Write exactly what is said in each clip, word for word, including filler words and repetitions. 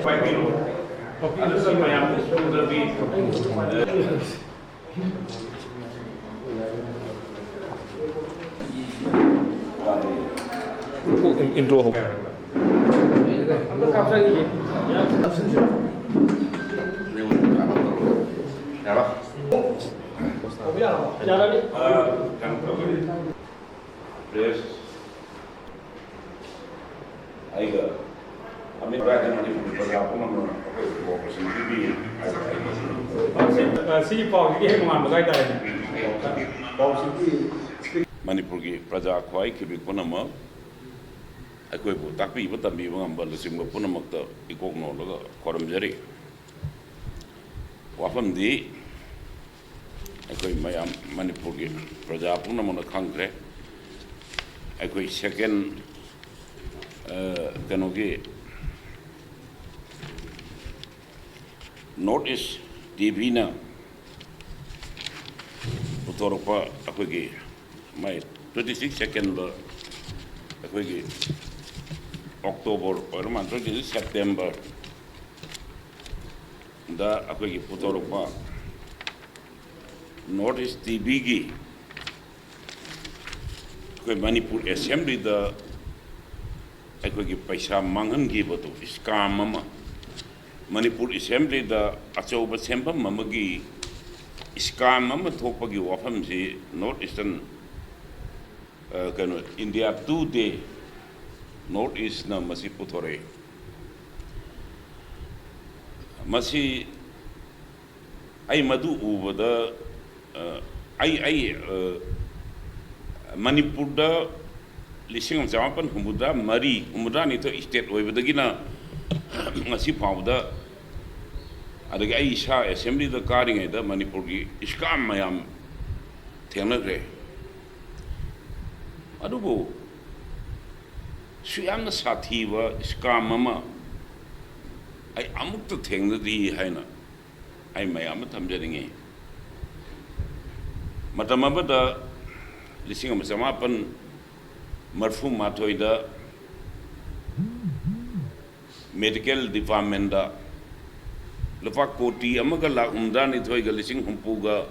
ꯄꯥꯏꯕꯤꯔꯣ꯫ ꯑꯗꯨꯒ ꯃꯌꯥꯝ ꯎꯗ꯭ꯔꯗꯤ꯫ ꯏꯟꯇ꯭ꯔꯣ ꯍꯧ꯫ ꯌꯥꯔꯕ? ꯌꯥꯔꯅꯤ꯫ ꯄ꯭ꯂꯤꯖ꯫ ꯑꯩꯒ ꯑꯃꯤꯠ ꯔꯥꯏꯅ ꯃꯅꯤꯄꯨꯔꯒꯤ ꯄ꯭ꯔꯖꯥ ꯄꯨꯝꯅꯃꯛꯅ ꯑꯩꯈꯣꯏ cooperation ꯄꯤꯕꯤ ꯍꯥꯏꯕ ꯑꯩꯒꯤ ꯁꯤ, ꯑ, ꯁꯤꯒꯤ ꯄꯥꯎꯁꯤꯒꯤ ꯍꯦꯛ ꯅꯣꯡꯉꯥꯟꯕꯒ ꯍꯥꯏꯇꯥꯔꯦꯅꯦ꯫ ꯄꯥꯎꯁꯤꯒꯤ ꯃꯅꯤꯄꯨꯔꯒꯤ ꯄ꯭ꯔꯖꯥ ꯈ꯭ꯋꯥꯏ ꯈꯤꯕꯤ ꯄꯨꯝꯅꯃꯛ ꯑꯩꯈꯣꯏꯕꯨ ꯇꯥꯛꯄꯤꯕ ꯇꯝꯕꯤꯕ ꯉꯝꯕ ꯂꯨꯆꯤꯡꯕ ꯄꯨꯝꯅꯃꯛꯇ ꯏꯀꯣꯛ ꯅꯣꯜꯂꯒ ꯈꯨꯔꯨꯝꯖꯔꯤ꯫ ꯋꯥꯐꯝꯗꯤ ꯑꯩꯈꯣꯏ ꯃꯌꯥꯝ ꯃꯅꯤꯄꯨꯔꯒꯤ ꯄ꯭ꯔꯖꯥ ꯄꯨꯝꯅꯃꯛꯅ ꯈꯪꯈ꯭ꯔꯦ꯫ ꯑꯩꯈꯣꯏ ꯁꯦꯀꯦꯟ, ꯑ, ꯀꯩꯅꯣꯒꯤ North East ꯇꯤ ꯚꯤꯅ ꯄꯨꯊꯣꯔꯛꯄ ꯑꯩꯈꯣꯏꯒꯤ ꯃꯥꯏ twenty six second ꯑꯩꯈꯣꯏꯒꯤ October ꯑꯣꯏꯔ ꯃꯥꯜꯂꯦ, twenty six September ꯗ ꯑꯩꯈꯣꯏꯒꯤ ꯄꯨꯊꯣꯔꯛꯄ North East ꯇꯤ ꯚꯤꯒꯤ ꯑꯩꯈꯣꯏ ꯃꯅꯤꯄꯨꯔ ꯑꯦꯁꯦꯝꯕ꯭ꯂꯤꯗ ꯑꯩꯈꯣꯏꯒꯤ ꯄꯩꯁꯥ ꯃꯥꯡꯍꯟꯈꯤꯕꯗꯨ, scam ꯑꯃ, ꯃꯅꯤꯄꯨꯔ ꯑꯦꯁꯦꯝꯕ꯭ꯂꯤꯗ ꯑꯆꯧꯕ ꯁꯦꯝꯐꯝ ꯑꯃꯒꯤ scam ꯑꯃ ꯊꯣꯛꯄꯒꯤ ꯋꯥꯐꯝꯁꯤ North Eastern, ꯑ, ꯀꯩꯅꯣ, India Today, North Eastꯅ ꯃꯁꯤ ꯄꯨꯊꯣꯔꯛꯏ꯫ ꯃꯁꯤ ꯑꯩ ꯃꯗꯨ ꯎꯕꯗ, ꯑ, ꯑꯩ, ꯑꯩ, ꯑ, ꯃꯅꯤꯄꯨꯔꯗ ꯂꯤꯁꯤꯡ ꯑꯃ ꯆꯃꯥꯄꯟ ꯍꯨꯝꯐꯨꯇꯔꯥ ꯃꯔꯤ, ꯍꯨꯝꯐꯨꯇꯔꯥ ꯅꯤꯊꯣꯏ state ꯑꯣꯏꯕꯗꯒꯤꯅ ꯉꯁꯤ ꯐꯥꯎꯕꯗ, ꯑꯗꯒꯤ ꯑꯩ ꯏꯁꯥ ꯑꯦꯁꯦꯝꯕ꯭ꯂꯤꯗ ꯀꯥꯔꯤꯉꯩꯗ ꯃꯅꯤꯄꯨꯔꯒꯤ scam ꯃꯌꯥꯝ ꯊꯦꯡꯅꯈ꯭ꯔꯦ꯫ ꯑꯗꯨꯕꯨ ꯁꯨ ꯌꯥꯝꯅ ꯁꯥꯊꯤꯕ scam ꯑꯃ ꯑꯩ ꯑꯃꯨꯛꯇ ꯊꯦꯡꯅꯗ꯭ꯔꯤ ꯍꯥꯏꯅ ꯑꯩ ꯃꯌꯥꯝ ꯑꯃ ꯊꯝꯖꯅꯤꯡꯉꯤ꯫ ꯃꯇꯝ ꯑꯃꯗ ꯂꯤꯁꯤꯡ ꯑꯃ ꯆꯃꯥꯄꯟ ꯃꯔꯤꯐꯨ ꯃꯥꯊꯣꯏꯗ ꯃꯦꯗꯤꯀꯦꯜ ꯗꯤꯄꯥꯔꯠꯃꯦꯟꯗ ꯂꯨꯄꯥ ꯀꯣꯇꯤ ꯑꯃꯒ ꯂꯥꯛ ꯍꯨꯝꯗ꯭ꯔꯥꯅꯤꯊꯣꯏꯒ ꯂꯤꯁꯤꯡ ꯍꯨꯝꯐꯨꯒ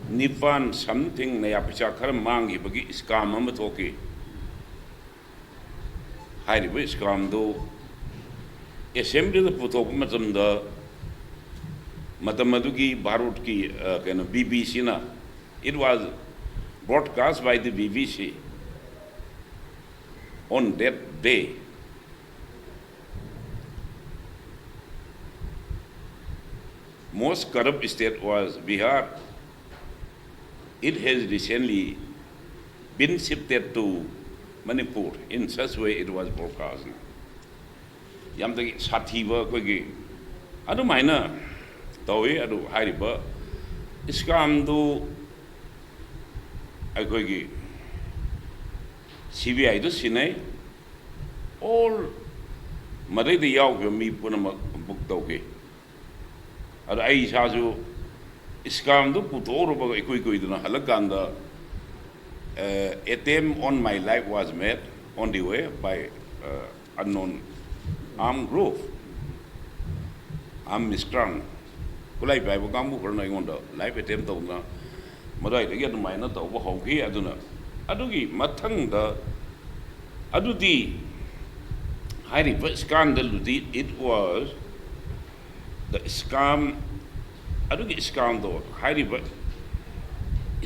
ꯅꯤꯄꯥꯟ something ꯅꯌꯥ ꯄꯩꯁꯥ ꯈꯔ ꯃꯥꯡꯈꯤꯕꯒꯤ ꯁ꯭ꯀꯥꯝ ꯑꯃ ꯊꯣꯛꯈꯤ꯫ ꯍꯥꯏꯔꯤꯕ ꯁ꯭ꯀꯥꯝꯗꯨ ꯑꯦꯁꯦꯝꯕ꯭ꯂꯤꯗ ꯄꯨꯊꯣꯛꯄ ꯃꯇꯝꯗ, ꯃꯇꯝ ꯑꯗꯨꯒꯤ ꯚꯥꯔꯠꯀꯤ, ꯑ, ꯀꯩꯅꯣ, ꯕꯤ ꯕꯤ ꯁꯤꯅ, it was broadcast by the B B C on that day. Most corrupt state was Bihar. It has recently been shifted to Manipur. In such way, it was broadcast. ꯌꯥꯝꯅ ꯁꯥꯊꯤꯕ ꯑꯩꯈꯣꯏꯒꯤ ꯑꯗꯨꯃꯥꯏꯅ ꯇꯧꯏ꯫ ꯑꯗꯨ ꯍꯥꯏꯔꯤꯕ ꯁ꯭ꯀꯥꯝꯗꯨ ꯑꯩꯈꯣꯏꯒꯤ C B ꯑꯥꯏꯗ ꯁꯤꯟꯅꯩ꯫ All ꯃꯗꯩꯗ ꯌꯥꯎꯈꯤꯕ ꯃꯤ ꯄꯨꯝꯅꯃꯛ ꯕꯨꯛ ꯇꯧꯈꯤ꯫ ꯑꯗ ꯑꯩ ꯏꯁꯥꯁꯨ ꯁ꯭ꯀꯥꯝꯗꯨ ꯄꯨꯊꯣꯛꯎꯔꯕꯒ ꯏꯀꯨꯏ ꯀꯨꯏꯗꯅ ꯍꯜꯂꯛꯀꯥꯟꯗ, "Attempt on my life was made on the way by, uh, unknown armed group, armed miscreant." ꯈꯨꯠꯂꯥꯏ ꯄꯥꯏꯕ ꯀꯥꯡꯕꯨ ꯈꯔꯅ ꯑꯩꯉꯣꯟꯗ life attempt ꯇꯧꯗꯅ ꯃꯗꯨꯋꯥꯏꯗꯒꯤ ꯑꯗꯨꯃꯥꯏꯅ ꯇꯧꯕ ꯍꯧꯈꯤ꯫ ꯑꯗꯨꯅ ꯑꯗꯨꯒꯤ ꯃꯊꯪꯗ ꯑꯗꯨꯗꯤ ꯍꯥꯏꯔꯤꯕ ꯁ꯭ꯀꯥꯝꯗꯨꯗꯤ, it was the scam, ꯑꯗꯨꯒꯤ ꯁ꯭ꯀꯥꯝꯗꯣ, ꯍꯥꯏꯔꯤꯕ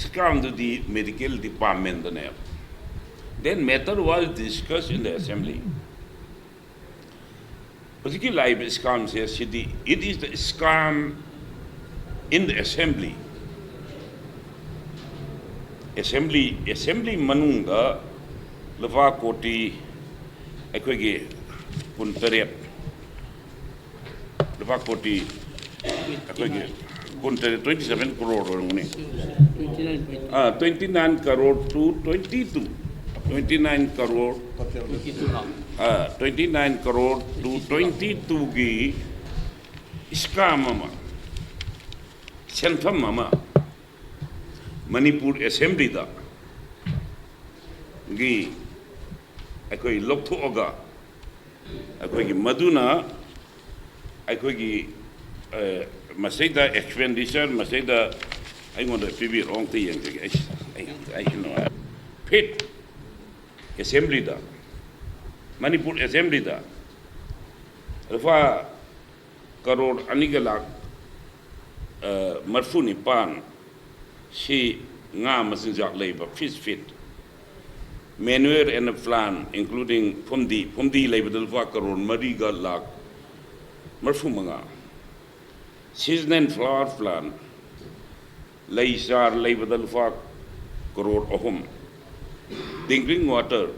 ꯁ꯭ꯀꯥꯝꯗꯨꯗꯤ ꯃꯦꯗꯤꯀꯦꯜ ꯗꯤꯄꯥꯔꯠꯃꯦꯟꯗꯅꯦꯕ꯫ Then matter was discussed in the assembly. ꯍꯧꯖꯤꯛꯀꯤ ꯂꯥꯛꯏꯕ ꯁ꯭ꯀꯥꯝꯁꯦ ꯁꯤꯗꯤ, it is the scam in the assembly. Assembly, ꯑꯦꯁꯦꯝꯕ꯭ꯂꯤ ꯃꯅꯨꯡꯗ ꯂꯨꯄꯥ ꯀꯣꯇꯤ ꯑꯩꯈꯣꯏꯒꯤ ꯀꯨꯟꯇꯔꯦꯠ, ꯂꯨꯄꯥ ꯀꯣꯇꯤ ꯑꯩꯈꯣꯏꯒꯤ ꯀꯨꯟꯇꯔꯦꯠ, twenty seven crore ꯑꯣꯏꯔꯝꯒꯅꯤ꯫ Twenty nine point ah, twenty nine crore to twenty two, twenty nine crore, twenty two now. Ah, twenty nine crore to twenty twoꯒꯤ ꯁ꯭ꯀꯥꯝ ꯑꯃ, ꯁꯦꯟꯐꯝ ꯑꯃ ꯃꯅꯤꯄꯨꯔ ꯑꯦꯁꯦꯝꯕ꯭ꯂꯤꯗ ꯒꯤ ꯑꯩꯈꯣꯏ ꯂꯧꯊꯣꯛꯑꯒ ꯑꯩꯈꯣꯏꯒꯤ ꯃꯗꯨꯅ ꯑꯩꯈꯣꯏꯒꯤ, ꯑ, ꯃꯁꯤꯗ expenditure, ꯃꯁꯤꯗ ꯑꯩꯉꯣꯟꯗ ꯄꯤꯕꯤꯔꯛꯑꯣ, ꯑꯝꯇ ꯌꯦꯡꯖꯒꯦ꯫ ꯑꯩ, ꯑꯩ, ꯑꯩ ꯅꯨꯡꯉꯥꯏ꯫ ꯐꯤꯠ ꯑꯦꯁꯦꯝꯕ꯭ꯂꯤꯗ, ꯃꯅꯤꯄꯨꯔ ꯑꯦꯁꯦꯝꯕ꯭ꯂꯤꯗ ꯂꯨꯄꯥ ꯀꯔꯣꯔ ꯑꯅꯤꯒ ꯂꯥꯛ, ꯑ, ꯃꯔꯤꯐꯨ ꯅꯤꯄꯥꯟ ꯁꯤ ꯉꯥ ꯃꯆꯤꯟꯖꯥꯛ ꯂꯩꯕ, fish feed, manure and plant, including ꯐꯨꯝꯗꯤ, ꯐꯨꯝꯗꯤ ꯂꯩꯕꯗ ꯂꯨꯄꯥ ꯀꯔꯣꯔ ꯃꯔꯤꯒ ꯂꯥꯛ ꯃꯔꯤꯐꯨ ꯃꯉꯥ, season and flower plant, ꯂꯩ ꯆꯥꯔ ꯂꯩꯕꯗ ꯂꯨꯄꯥ ꯀꯔꯣꯔ ꯑꯍꯨꯝ, drinking water,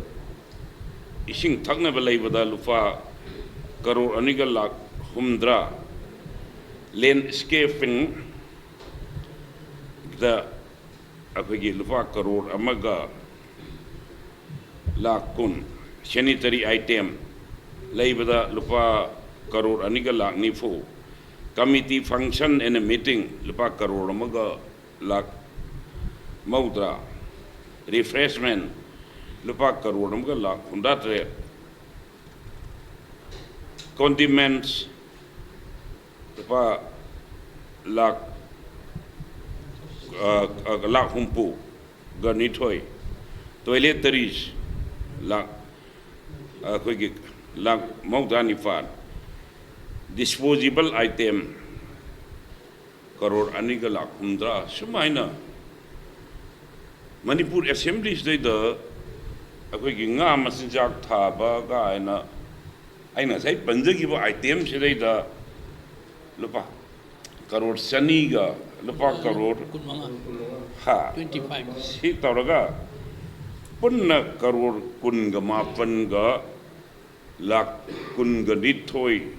ꯏꯁꯤꯡ ꯊꯛꯅꯕ ꯂꯩꯕꯗ ꯂꯨꯄꯥ ꯀꯔꯣꯔ ꯑꯅꯤꯒ ꯂꯥꯛ ꯍꯨꯝꯗ꯭ꯔꯥ, landscaping ꯗ ꯑꯩꯈꯣꯏꯒꯤ ꯂꯨꯄꯥ ꯀꯔꯣꯔ ꯑꯃꯒ ꯂꯥꯛ ꯀꯨꯟ, sanitary item ꯂꯩꯕꯗ ꯂꯨꯄꯥ ꯀꯔꯣꯔ ꯑꯅꯤꯒ ꯂꯥꯛ ꯅꯤꯐꯨ, committee function and meeting ꯂꯨꯄꯥ ꯀꯔꯣꯔ ꯑꯃꯒ ꯂꯥꯛ ꯃꯧꯗ꯭ꯔꯥ, refreshment ꯂꯨꯄꯥ ꯀꯔꯣꯔ ꯑꯃꯒ ꯂꯥꯛ ꯍꯨꯝꯗ꯭ꯔꯥ ꯇꯔꯦꯠ, condiments ꯂꯨꯄꯥ ꯂꯥꯛ, ꯑ, ꯑ, ꯂꯥꯛ ꯍꯨꯝꯐꯨꯒ ꯅꯤꯊꯣꯏ, toiletries ꯂꯥꯛ, ꯑꯩꯈꯣꯏꯒꯤ ꯂꯥꯛ ꯃꯧꯗ꯭ꯔꯥ ꯅꯤꯄꯥꯟ, disposable item ꯀꯔꯣꯔ ꯑꯅꯤꯒ ꯂꯥꯛ ꯍꯨꯝꯗ꯭ꯔꯥ, ꯁꯨꯃꯥꯏꯅ ꯃꯅꯤꯄꯨꯔ ꯑꯦꯁꯦꯝꯕ꯭ꯂꯤꯁꯤꯗꯩꯗ ꯑꯩꯈꯣꯏꯒꯤ ꯉꯥ ꯃꯆꯤꯟꯖꯥꯛ ꯊꯥꯕ ꯀꯥꯏꯅ ꯑꯩꯅ ꯉꯁꯥꯏ ꯄꯟꯖꯈꯤꯕ item ꯁꯤꯗꯩꯗ ꯂꯨꯄꯥ ꯀꯔꯣꯔ ꯆꯅꯤꯒ, ꯂꯨꯄꯥ ꯀꯔꯣꯔ, ꯀꯨꯟꯃꯉꯥ꯫ ꯍꯥ? Twenty five꯫ ꯁꯤ ꯇꯧꯔꯒ ꯄꯨꯟꯅ ꯀꯔꯣꯔ ꯀꯨꯟꯒ ꯃꯥꯄꯟꯒ ꯂꯥꯛ ꯀꯨꯟꯒ ꯅꯤꯊꯣꯏ,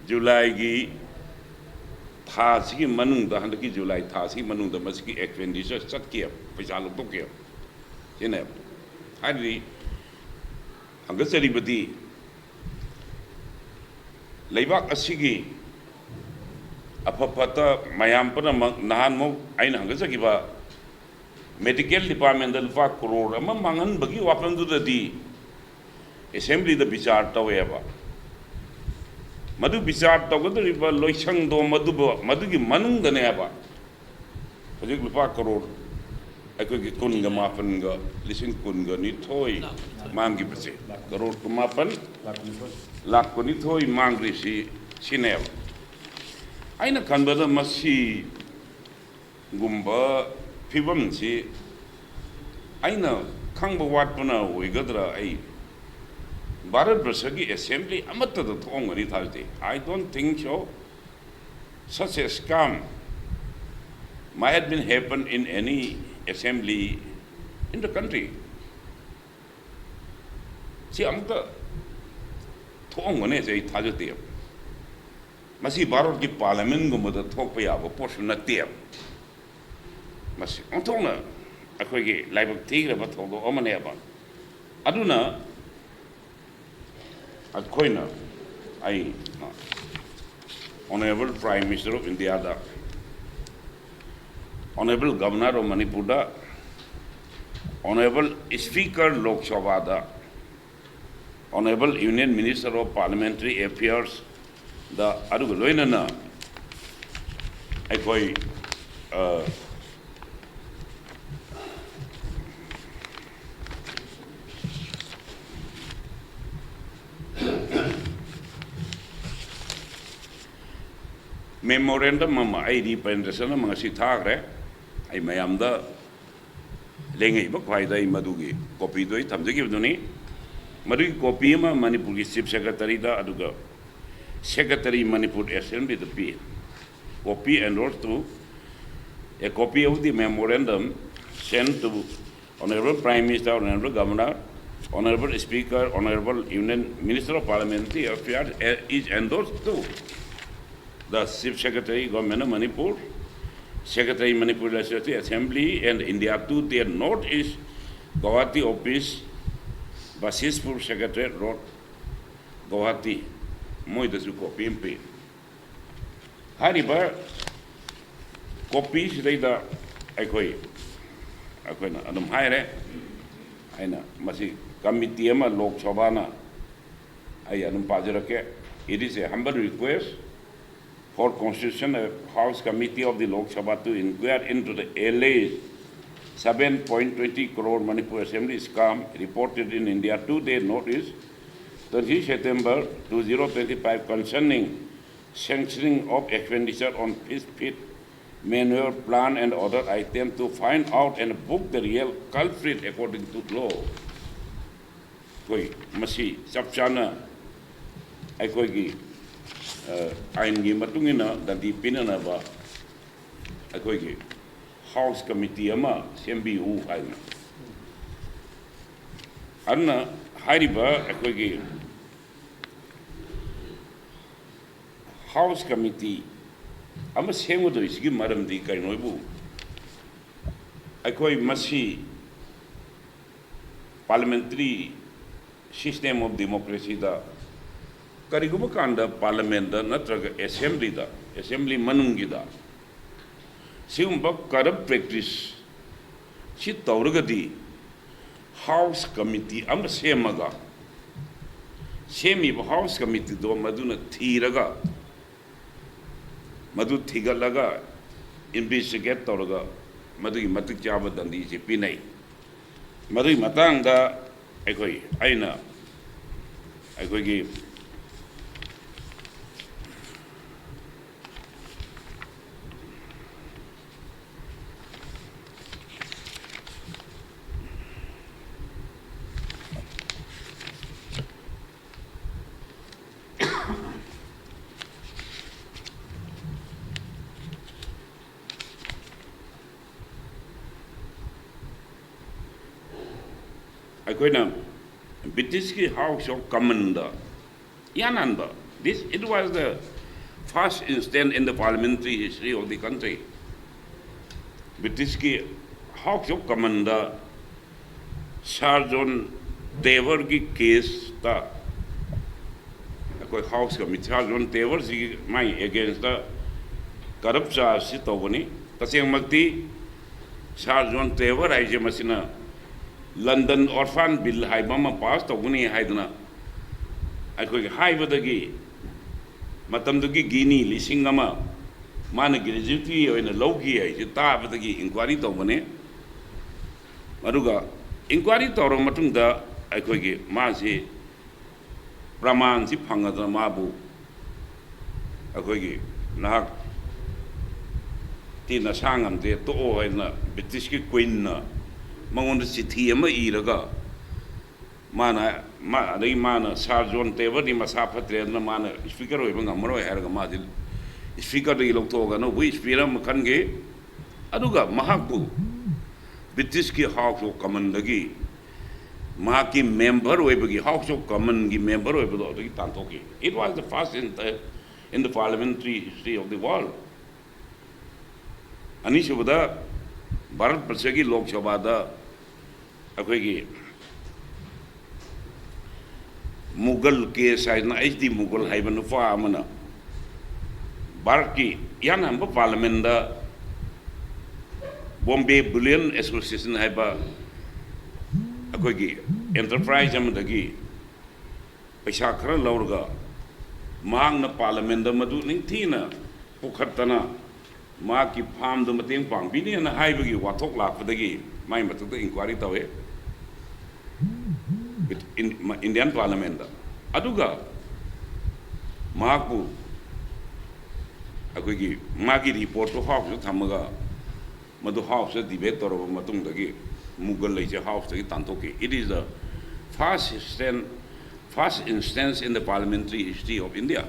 ꯖꯨꯂꯥꯏꯒꯤ ꯊꯥꯁꯤꯒꯤ ꯃꯅꯨꯡꯗ, ꯍꯟꯗꯛꯀꯤ ꯖꯨꯂꯥꯏ ꯊꯥꯁꯤꯒꯤ ꯃꯅꯨꯡꯗ ꯃꯁꯤꯒꯤ expenditure ꯆꯠꯀꯦꯕ, ꯄꯩꯁꯥ ꯂꯧꯊꯣꯛꯀꯦꯕ꯫ ꯁꯤꯅꯦꯕ꯫ ꯍꯥꯏꯕꯗꯤ ꯍꯪꯒꯠꯆꯔꯤꯕꯗꯤ ꯂꯩꯕꯥꯛ ꯑꯁꯤꯒꯤ ꯑꯐ ꯐꯠꯇ ꯃꯌꯥꯝ ꯄꯨꯝꯅꯃꯛ, ꯅꯍꯥꯟꯃꯨꯛ ꯑꯩꯅ ꯍꯪꯒꯠꯆꯈꯤꯕ medical department ꯗ ꯂꯨꯄꯥ ꯀꯔꯣꯔ ꯑꯃ ꯃꯥꯡꯍꯟꯕꯒꯤ ꯋꯥꯐꯝꯗꯨꯗꯗꯤ ꯑꯦꯁꯦꯝꯕ꯭ꯂꯤꯗ ꯕꯤꯆꯥꯔ ꯇꯧꯋꯦꯕ꯫ ꯃꯗꯨ ꯕꯤꯆꯥꯔ ꯇꯧꯒꯗꯧꯔꯤꯕ ꯂꯣꯏꯁꯪꯗꯣ ꯃꯗꯨꯕꯨ, ꯃꯗꯨꯒꯤ ꯃꯅꯨꯡꯗꯅꯦꯕ ꯍꯧꯖꯤꯛ ꯂꯨꯄꯥ ꯀꯔꯣꯔ, ꯑꯩꯈꯣꯏꯒꯤ ꯀꯨꯟꯒ ꯃꯥꯄꯟꯒ, ꯂꯤꯁꯤꯡ ꯀꯨꯟꯒ ꯅꯤꯊꯣꯏ ꯃꯥꯡꯈꯤꯕꯁꯦ, ꯀꯔꯣꯔ ꯀꯨꯟꯃꯥꯄꯟ ꯂꯥꯛ ꯀꯨꯟꯅꯤꯊꯣꯏ ꯃꯥꯡꯈ꯭ꯔꯤꯁꯤ ꯁꯤꯅꯦꯕ꯫ ꯑꯩꯅ ꯈꯟꯕꯗ ꯃꯁꯤꯒꯨꯝꯕ ꯐꯤꯕꯝꯁꯤ ꯑꯩꯅ ꯈꯪꯕ ꯋꯥꯠꯄꯅ ꯑꯣꯏꯒꯗ꯭ꯔꯥ? ꯑꯩ ꯚꯥꯔꯠ ꯕꯔꯁꯒꯤ ꯑꯦꯁꯦꯝꯕ꯭ꯂꯤ ꯑꯃꯠꯇꯗ ꯊꯣꯛꯑꯝꯒꯅꯤ ꯊꯥꯖꯗꯦ꯫ I don't think so. Such a scam might have been happen in any assembly in the country. ꯁꯤ ꯑꯃꯨꯛꯇ ꯊꯣꯛꯑꯝꯒꯅꯦꯁꯦ ꯑꯩ ꯊꯥꯖꯗꯦꯕ꯫ ꯃꯁꯤ ꯚꯥꯔꯠꯀꯤ ꯄꯥꯔꯂꯤꯌꯥꯃꯦꯟꯒꯨꯝꯕꯗ ꯊꯣꯛꯄ ꯌꯥꯕ ꯄꯣꯠꯁꯨ ꯅꯠꯇꯦꯕ꯫ ꯃꯁꯤ ꯑꯣꯟꯊꯣꯛꯅ ꯑꯩꯈꯣꯏꯒꯤ ꯂꯥꯏꯕꯛ ꯊꯤꯈ꯭ꯔꯕ ꯊꯧꯗꯣꯛ ꯑꯃꯅꯦꯕ꯫ ꯑꯗꯨꯅ ꯑꯩꯈꯣꯏꯅ, ꯑꯩ, Honourable Prime Minister of India the, Honourable Governor of Manipur the, Honourable Speaker ꯂꯣꯛ ꯁꯚꯥꯗ, Honourable Union Minister of Parliamentary Affairs ꯗ, ꯑꯗꯨꯒ ꯂꯣꯏꯅꯅ ꯑꯩꯈꯣꯏ, ꯑ, memorandum ꯑꯃ, ꯑꯩ representation ꯑꯃ ꯉꯁꯤ ꯊꯥꯈ꯭ꯔꯦ꯫ ꯑꯩ ꯃꯌꯥꯝꯗ ꯂꯦꯡꯉꯛꯏꯕ ꯈ꯭ꯋꯥꯏꯗ ꯑꯩ ꯃꯗꯨꯒꯤ copy ꯗꯣ ꯑꯩ ꯊꯝꯖꯈꯤꯕꯗꯨꯅꯤ꯫ ꯃꯗꯨꯒꯤ copy ꯑꯃ ꯃꯅꯤꯄꯨꯔꯒꯤ Chief Secretary ꯗ, ꯑꯗꯨꯒ Secretary Manipur Assembly the P. Copy endorsed to, a copy of the memorandum sent to Honourable Prime Minister, Honourable Governor, Honourable Speaker, Honourable Union Minister of Parliamentary Affairs, eh, is endorsed to the Chief Secretary, Government of Manipur, Secretary, Manipur Legislative Assembly, and India to their North East Guwahati office, Basishpur Secretariat Road, Guwahati꯫ ꯃꯣꯏꯗꯁꯨ copy ꯑꯃ ꯄꯤ꯫ ꯍꯥꯏꯔꯤꯕ copy ꯁꯤꯗꯩꯗ ꯑꯩꯈꯣꯏ, ꯑꯩꯈꯣꯏꯅ ꯑꯗꯨꯝ ꯍꯥꯏꯔꯦ, ꯑꯩꯅ ꯃꯁꯤ ꯀꯃꯤꯇꯤ ꯑꯃ ꯂꯣꯛ ꯁꯚꯥꯅ, ꯑꯩ ꯑꯗꯨꯝ ꯄꯥꯖꯔꯛꯀꯦ. It is a humble request for constitution a House committee of the Lok Sabha to inquire into the alleged seven point twenty crore Manipur Assembly scam reported in India Today notice, twenty September two thousand twenty-five, concerning sanctioning of expenditure on fish feed, manure, plant and other items to find out and book the real culprit according to law. ꯑꯩꯈꯣꯏ ꯃꯁꯤ ꯆꯞ ꯆꯥꯅ ꯑꯩꯈꯣꯏꯒꯤ, ꯑ, ꯑꯥꯏꯟꯒꯤ ꯃꯇꯨꯡ ꯏꯟꯅ ꯗꯟꯗꯤ ꯄꯤꯅꯅꯕ ꯑꯩꯈꯣꯏꯒꯤ ꯍꯥꯎꯁ ꯀꯃꯤꯇꯤ ꯑꯃ ꯁꯦꯝꯕꯤꯌꯨ ꯍꯥꯏꯅ꯫ ꯑꯗꯨꯅ ꯍꯥꯏꯔꯤꯕ ꯑꯩꯈꯣꯏꯒꯤ ꯍꯥꯎꯁ ꯀꯃꯤꯇꯤ ꯑꯃ ꯁꯦꯝꯒꯗꯣꯏꯁꯤꯒꯤ ꯃꯔꯝꯗꯤ ꯀꯔꯤꯅꯣ ꯍꯥꯏꯕꯨ, ꯑꯩꯈꯣꯏ ꯃꯁꯤ parliamentary system of democracyꯗ ꯀꯔꯤꯒꯨꯝꯕ ꯀꯥꯟꯗ ꯄꯥꯔꯂꯃꯦꯟꯗ ꯅꯠꯇ꯭ꯔꯒ ꯑꯦꯁꯦꯝꯕ꯭ꯂꯤꯗ, ꯑꯦꯁꯦꯝꯕ꯭ꯂꯤ ꯃꯅꯨꯡꯒꯤꯗ ꯁꯤꯒꯨꯝꯕ ꯀꯔꯞ ꯄ꯭ꯔꯦꯛꯇꯤꯁ ꯁꯤ ꯇꯧꯔꯒꯗꯤ ꯍꯥꯎꯁ ꯀꯃꯤꯇꯤ ꯑꯃ ꯁꯦꯝꯃꯒ, ꯁꯦꯝꯃꯤꯕ ꯍꯥꯎꯁ ꯀꯃꯤꯇꯤꯗꯣ ꯃꯗꯨꯅ ꯊꯤꯔꯒ, ꯃꯗꯨ ꯊꯤꯒꯠꯂꯒ, ꯏꯟꯚꯦꯁꯇꯤꯒꯦꯠ ꯇꯧꯔꯒ ꯃꯗꯨꯒꯤ ꯃꯇꯤꯛ ꯆꯥꯕ ꯗꯟꯗꯤꯁꯤ ꯄꯤꯅꯩ꯫ ꯃꯗꯨꯒꯤ ꯃꯇꯥꯡꯗ ꯑꯩꯈꯣꯏ, ꯑꯩꯅ ꯑꯩꯈꯣꯏꯒꯤ ꯑꯩꯈꯣꯏꯅ ꯕ꯭ꯔꯤꯇꯤꯁꯀꯤ ꯍꯥꯎꯁ ꯑꯣꯐ ꯀꯃꯟꯗ ꯏꯍꯥꯟ ꯍꯥꯟꯕ, this, it was the first instance in the parliamentary history of the country. ꯕ꯭ꯔꯤꯇꯤꯁꯀꯤ ꯍꯥꯎꯁ ꯑꯣꯐ ꯀꯃꯟꯗ ꯁꯥꯔ ꯖꯣꯟ ꯇꯦꯕꯔꯒꯤ ꯀꯦꯁꯇ ꯑꯩꯈꯣꯏ ꯍꯥꯎꯁ ꯀꯃꯤꯇꯤ, ꯁꯥꯔ ꯖꯣꯟ ꯇꯦꯕꯔꯁꯤꯒꯤ ꯃꯥꯒꯤ ꯑꯦꯒꯦꯟꯁꯇ ꯀꯔꯞ ꯆꯥꯔꯖꯁꯤ ꯇꯧꯕꯅꯤ꯫ ꯇꯁꯦꯡꯃꯛꯇꯤ ꯁꯥꯔ ꯖꯣꯟ ꯇꯦꯕꯔ ꯍꯥꯏꯁꯦ ꯃꯁꯤꯅ ꯂꯟꯗꯟ ꯑꯣꯔꯐꯥꯟ ꯕꯤꯜ ꯍꯥꯏꯕ ꯑꯃ ꯄꯥꯁ ꯇꯧꯒꯅꯤ ꯍꯥꯏꯗꯅ ꯑꯩꯈꯣꯏꯒꯤ ꯍꯥꯏꯕꯗꯒꯤ, ꯃꯇꯝꯗꯨꯒꯤ ꯒꯤꯅꯤ ꯂꯤꯁꯤꯡ ꯑꯃ ꯃꯥꯅ ꯒ꯭ꯔꯦꯖꯨꯋꯦꯠꯀꯤ ꯑꯣꯏꯅ ꯂꯧꯈꯤ ꯍꯥꯏꯁꯦ ꯇꯥꯕꯗꯒꯤ ꯏꯟꯀ꯭ꯋꯥꯏꯔꯤ ꯇꯧꯕꯅꯦ꯫ ꯑꯗꯨꯒ ꯏꯟꯀ꯭ꯋꯥꯏꯔꯤ ꯇꯧꯔꯕ ꯃꯇꯨꯡꯗ ꯑꯩꯈꯣꯏꯒꯤ ꯃꯥꯁꯤ ꯄ꯭ꯔꯃꯥꯟꯁꯤ ꯐꯪꯉꯗꯅ ꯃꯥꯕꯨ ꯑꯩꯈꯣꯏꯒꯤ ꯅꯍꯥꯛ ꯇꯤ ꯅꯁꯥ ꯉꯝꯗꯦ, ꯇꯣꯛꯑꯣ ꯍꯥꯏꯅ ꯕ꯭ꯔꯤꯇꯤꯁꯀꯤ ꯀ꯭ꯋꯤꯟꯅ ꯃꯉꯣꯟꯗ ꯆꯤꯊꯤ ꯑꯃ ꯏꯔꯒ ꯃꯥꯅ, ꯃꯥ, ꯑꯗꯒꯤ ꯃꯥꯅ ꯁꯥꯔ ꯖꯣꯟ ꯇꯦꯕꯔꯗꯤ ꯃꯁꯥ ꯐꯠꯇ꯭ꯔꯦ, ꯑꯗꯨꯅ ꯃꯥꯅ ꯁ꯭ꯄꯤꯀꯔ ꯑꯣꯏꯕ ꯉꯝꯃꯔꯣꯏ ꯍꯥꯏꯔꯒ ꯃꯥꯗꯤ ꯁ꯭ꯄꯤꯀꯔꯗꯒꯤ ꯂꯧꯊꯣꯛꯑꯒ ꯑꯅꯧꯕ ꯁ꯭ꯄꯤꯀꯔ ꯑꯃ ꯈꯟꯈꯤ꯫ ꯑꯗꯨꯒ ꯃꯍꯥꯛꯄꯨ ꯕ꯭ꯔꯤꯇꯤꯁꯀꯤ ꯍꯥꯎꯁ ꯑꯣꯐ ꯀꯃꯟꯗꯒꯤ ꯃꯍꯥꯛꯀꯤ ꯃꯦꯝꯕꯔ ꯑꯣꯏꯕꯒꯤ, ꯍꯥꯎꯁ ꯑꯣꯐ ꯀꯃꯟꯒꯤ ꯃꯦꯝꯕꯔ ꯑꯣꯏꯕꯗꯣ ꯑꯗꯨꯒꯤ ꯇꯥꯟꯊꯣꯛꯈꯤ꯫ It was the first in the, in the parliamentary history of the world. ꯑꯅꯤꯁꯨꯕꯗ, ꯚꯥꯔꯠ ꯕꯔꯁꯒꯤ ꯂꯣꯛ ꯁꯚꯥꯗ ꯑꯩꯈꯣꯏꯒꯤ ꯃꯨꯒꯜ ꯀꯦꯁ ꯍꯥꯏꯗꯅ, ꯑꯩꯆ ꯗꯤ ꯃꯨꯒꯜ ꯍꯥꯏꯕ ꯅꯨꯄꯥ ꯑꯃꯅ ꯚꯥꯔꯠꯀꯤ ꯏꯍꯥꯟ ꯍꯥꯟꯕ ꯄꯥꯔꯂꯤꯌꯥꯃꯦꯟꯗ ꯕꯣꯝꯕꯦ ꯕꯨꯂꯤꯌꯟ ꯑꯦꯁꯣꯁꯤꯌꯦꯁꯟ ꯍꯥꯏꯕ ꯑꯩꯈꯣꯏꯒꯤ ꯑꯦꯟꯇꯔꯄ꯭ꯔꯥꯏꯖ ꯑꯃꯗꯒꯤ ꯄꯩꯁꯥ ꯈꯔ ꯂꯧꯔꯒ ꯃꯍꯥꯛꯅ ꯄꯥꯔꯂꯤꯌꯥꯃꯦꯟꯗ ꯃꯗꯨ ꯅꯤꯡꯊꯤꯅ ꯄꯨꯈꯠꯇꯅ ꯃꯍꯥꯛꯀꯤ ꯐꯥꯝꯗ ꯃꯇꯦꯡ ꯄꯥꯡꯕꯤꯅꯦꯅ ꯍꯥꯏꯕꯒꯤ ꯋꯥꯊꯣꯛ ꯂꯥꯛꯄꯗꯒꯤ ꯃꯥꯏ ꯃꯊꯛꯇ ꯏꯟꯀ꯭ꯋꯥꯏꯔꯤ ꯇꯧꯋꯦ ꯏꯟꯗꯤꯌꯥꯟ ꯄꯥꯔꯂꯤꯌꯥꯃꯦꯟꯗ꯫ ꯑꯗꯨꯒ ꯃꯍꯥꯛꯄꯨ ꯑꯩꯈꯣꯏꯒꯤ ꯃꯥꯒꯤ ꯔꯤꯄꯣꯔꯠꯇꯨ ꯍꯥꯎꯁꯇ ꯊꯝꯃꯒ ꯃꯗꯨ ꯍꯥꯎꯁꯇ ꯗꯤꯕꯦꯠ ꯇꯧꯔꯕ ꯃꯇꯨꯡꯗꯒꯤ ꯃꯨꯒꯜ ꯂꯩꯁꯦ ꯍꯥꯎꯁꯇꯒꯤ ꯇꯥꯟꯊꯣꯛꯈꯤ꯫ It is the first instance, first instance in the parliamentary history of India.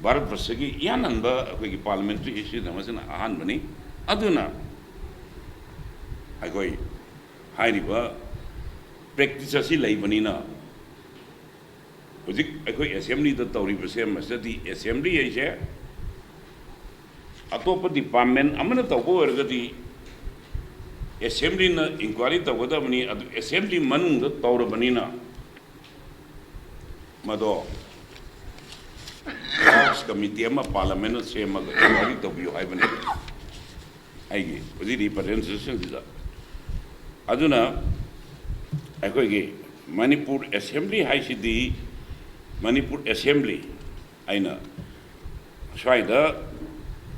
Bharat ꯕꯔꯁꯒꯤ ꯏꯍꯥꯟ ꯍꯥꯟꯕ ꯑꯩꯈꯣꯏꯒꯤ ꯄꯥꯔꯂꯤꯌꯥꯃꯦꯟꯇꯔꯤ ꯍꯤꯁꯇ꯭ꯔꯤꯗ ꯃꯁꯤꯅ ꯑꯍꯥꯟꯕꯅꯤ꯫ ꯑꯗꯨꯅ ꯑꯩꯈꯣꯏ ꯍꯥꯏꯔꯤꯕ ꯄ꯭ꯔꯦꯛꯇꯤꯁ ꯑꯁꯤ ꯂꯩꯕꯅꯤꯅ ꯍꯧꯖꯤꯛ ꯑꯩꯈꯣꯏ ꯑꯦꯁꯦꯝꯕ꯭ꯂꯤꯗ ꯇꯧꯔꯤꯕꯁꯦ, ꯃꯁꯤꯗꯗꯤ ꯑꯦꯁꯦꯝꯕ꯭ꯂꯤ ꯍꯥꯏꯁꯦ ꯑꯇꯣꯞꯄ ꯗꯤꯄꯥꯔꯠꯃꯦꯟ ꯑꯃꯅ ꯇꯧꯕ ꯑꯣꯏꯔꯒꯗꯤ ꯑꯦꯁꯦꯝꯕ꯭ꯂꯤꯅ ꯏꯟꯀ꯭ꯋꯥꯏꯔꯤ ꯇꯧꯒꯗꯕꯅꯤ꯫ ꯑꯗꯨ ꯑꯦꯁꯦꯝꯕ꯭ꯂꯤ ꯃꯅꯨꯡꯗ ꯇꯧꯔꯕꯅꯤꯅ ꯃꯗꯣ ꯍꯥꯎꯁ ꯀꯃꯤꯇꯤ ꯑꯃ ꯄꯥꯔꯂꯤꯌꯥꯃꯦꯟꯅ ꯁꯦꯝꯃꯒ ꯏꯟꯀ꯭ꯋꯥꯏꯔꯤ ꯇꯧꯕꯤꯌꯨ ꯍꯥꯏꯕꯅꯤ꯫ ꯑꯩꯒꯤ ꯍꯧꯖꯤꯛ ꯔꯤꯄ꯭ꯔꯖꯦꯟꯇꯦꯁꯟꯁꯤꯗ ꯑꯗꯨꯅ ꯑꯩꯈꯣꯏꯒꯤ ꯃꯅꯤꯄꯨꯔ ꯑꯦꯁꯦꯝꯕ꯭ꯂꯤ ꯍꯥꯏꯁꯤꯗꯤ, ꯃꯅꯤꯄꯨꯔ ꯑꯦꯁꯦꯝꯕ꯭ꯂꯤ, ꯑꯩꯅ ꯁ꯭ꯋꯥꯏꯗ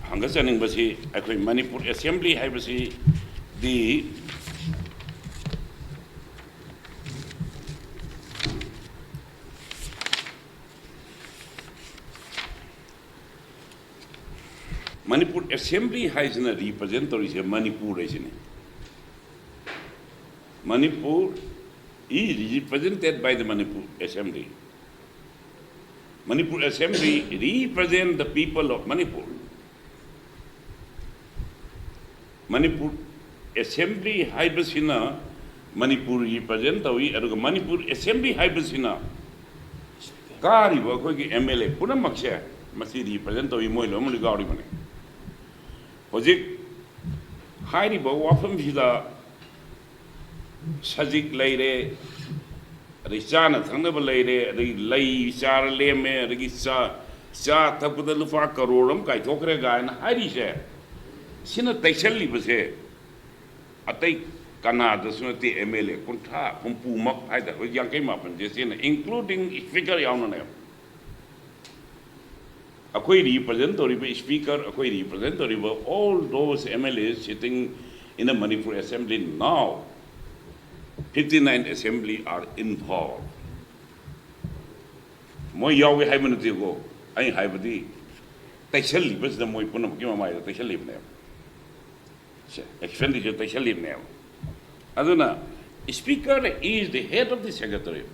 ꯍꯪꯒꯠꯆꯅꯤꯡꯕꯁꯤ, ꯑꯩꯈꯣꯏ ꯃꯅꯤꯄꯨꯔ ꯑꯦꯁꯦꯝꯕ꯭ꯂꯤ ꯍꯥꯏꯕꯁꯤꯗꯤ ꯃꯅꯤꯄꯨꯔ ꯑꯦꯁꯦꯝꯕ꯭ꯂꯤ ꯍꯥꯏꯁꯤꯅ ꯔꯤꯄ꯭ꯔꯖꯦꯟ ꯇꯧꯔꯤꯁꯦ ꯃꯅꯤꯄꯨꯔ ꯍꯥꯏꯁꯤꯅꯤ꯫ Manipur is represented by the Manipur Assembly. Manipur Assembly represent the people of Manipur. Manipur assembly ꯍꯥꯏꯕꯁꯤꯅ ꯃꯅꯤꯄꯨꯔ ꯔꯤꯄ꯭ꯔꯖꯦꯟ ꯇꯧꯏ, ꯑꯗꯨꯒ ꯃꯅꯤꯄꯨꯔ ꯑꯦꯁꯦꯝꯕ꯭ꯂꯤ ꯍꯥꯏꯕꯁꯤꯅ ꯀꯥꯔꯤꯕ ꯑꯩꯈꯣꯏꯒꯤ ꯑꯦꯝ ꯑꯦꯜ ꯑꯦ ꯄꯨꯝꯅꯃꯛꯁꯦ ꯃꯁꯤ ꯔꯤꯄ꯭ꯔꯖꯦꯟ ꯇꯧꯏ, ꯃꯣꯏ ꯂꯣꯏꯅꯃꯛ ꯀꯥꯔꯤꯕꯅꯤ꯫ ꯍꯧꯖꯤꯛ ꯍꯥꯏꯔꯤꯕ ꯋꯥꯐꯝꯁꯤꯗ ꯁꯖꯤꯛ ꯂꯩꯔꯦ, ꯑꯗꯩ ꯆꯥꯅ ꯊꯛꯅꯕ ꯂꯩꯔꯦ, ꯑꯗꯩ ꯂꯩ ꯆꯥꯔ ꯂꯦꯝꯃꯦ, ꯑꯗꯒꯤ ꯆꯥ, ꯆꯥ ꯊꯛꯄꯗ ꯂꯨꯄꯥ ꯀꯔꯣꯔ ꯑꯃ ꯀꯥꯏꯊꯣꯛꯈ꯭ꯔꯦ ꯀꯥꯏꯅ ꯍꯥꯏꯔꯤꯁꯦ, ꯁꯤꯅ ꯇꯩꯁꯜꯂꯤꯕꯁꯦ ꯑꯇꯩ ꯀꯅꯥꯗꯁꯨ ꯅꯠꯇꯦ, ꯑꯦꯝ ꯑꯦꯜ ꯑꯦ ꯀꯨꯟꯊ꯭ꯔꯥ ꯍꯨꯝꯐꯨꯃꯛ ꯍꯥꯏꯇꯥꯔꯦ, ꯑꯩꯈꯣꯏ ꯌꯥꯡꯈꯩ ꯃꯥꯄꯟꯁꯦ ꯁꯤꯅ, including speaker ꯌꯥꯎꯅꯅꯦꯕ꯫ ꯑꯩꯈꯣꯏ ꯔꯤꯄ꯭ꯔꯖꯦꯟ ꯇꯧꯔꯤꯕ ꯁ꯭ꯄꯤꯀꯔ, ꯑꯩꯈꯣꯏ ꯔꯤꯄ꯭ꯔꯖꯦꯟ ꯇꯧꯔꯤꯕ all those M L As sitting in the Manipur Assembly now, fifty-nine Assembly are involved. ꯃꯣꯏ ꯌꯥꯎꯏ ꯍꯥꯏꯕ ꯅꯠꯇꯦꯀꯣ, ꯑꯩ ꯍꯥꯏꯕꯗꯤ ꯇꯩꯁꯜꯂꯤꯕꯁꯤꯗ ꯃꯣꯏ ꯄꯨꯝꯅꯃꯛꯀꯤ ꯃꯃꯥꯏꯗ ꯇꯩꯁꯜꯂꯤꯕꯅꯦꯕ꯫ ꯁꯦ, ꯑꯦꯛꯁꯄꯦꯟꯗꯤꯆꯔ ꯇꯩꯁꯜꯂꯤꯕꯅꯦꯕ꯫ ꯑꯗꯨꯅ, Speaker is the head of the Secretariat.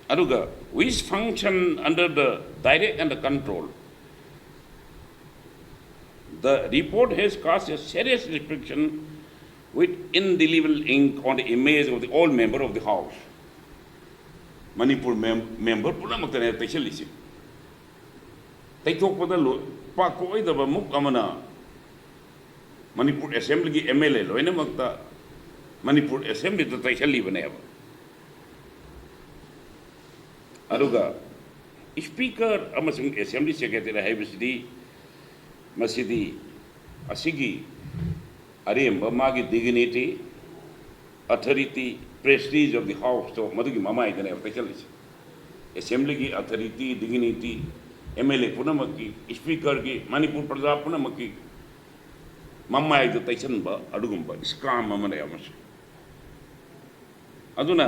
ꯑꯗꯨꯒ, which function under the direct and the control. The report has cast a serious reflection with indelible ink on the image of the all member of the House. Manipur ꯃꯦꯝ-, member ꯄꯨꯝꯅꯃꯛꯇꯅꯦ ꯇꯩꯁꯜꯂꯤꯁꯦ꯫ ꯇꯩꯊꯣꯛꯄꯗ ꯂꯣꯏ-, ꯄꯥꯛ ꯀꯣꯏꯗꯕ ꯃꯨꯛ ꯑꯃꯅ ꯃꯅꯤꯄꯨꯔ ꯑꯦꯁꯦꯝꯕ꯭ꯂꯤꯒꯤ ꯑꯦꯝ ꯑꯦꯜ ꯑꯦ ꯂꯣꯏꯅꯃꯛꯇ ꯃꯅꯤꯄꯨꯔ ꯑꯦꯁꯦꯝꯕ꯭ꯂꯤꯗ ꯇꯩꯁꯜꯂꯤꯕꯅꯦꯕ꯫ ꯑꯗꯨꯒ ꯁ꯭ꯄꯤꯀꯔ ꯑꯃꯁꯨꯡ ꯑꯦꯁꯦꯝꯕ꯭ꯂꯤ ꯁꯦꯀ꯭ꯔꯦꯇꯔꯤ ꯍꯥꯏꯕꯁꯤꯗꯤ, ꯃꯁꯤꯗꯤ ꯑꯁꯤꯒꯤ ꯑꯔꯦꯝꯕ ꯃꯥꯒꯤ dignity, authority, prestige of the house ꯇꯣ ꯃꯗꯨꯒꯤ ꯃꯃꯥꯏꯗꯅꯦꯕ ꯇꯩꯁꯜꯂꯤꯁꯦ꯫ Assembly ꯒꯤ authority, dignity, M L A ꯄꯨꯝꯅꯃꯛꯀꯤ, Speaker ꯒꯤ, ꯃꯅꯤꯄꯨꯔ ꯄ꯭ꯔꯖꯥ ꯄꯨꯝꯅꯃꯛꯀꯤ ꯃꯃꯥꯏꯗ ꯇꯩꯁꯟꯕ ꯑꯗꯨꯒꯨꯝꯕ scam ꯑꯃꯅꯦꯕ ꯃꯁꯤ꯫ ꯑꯗꯨꯅ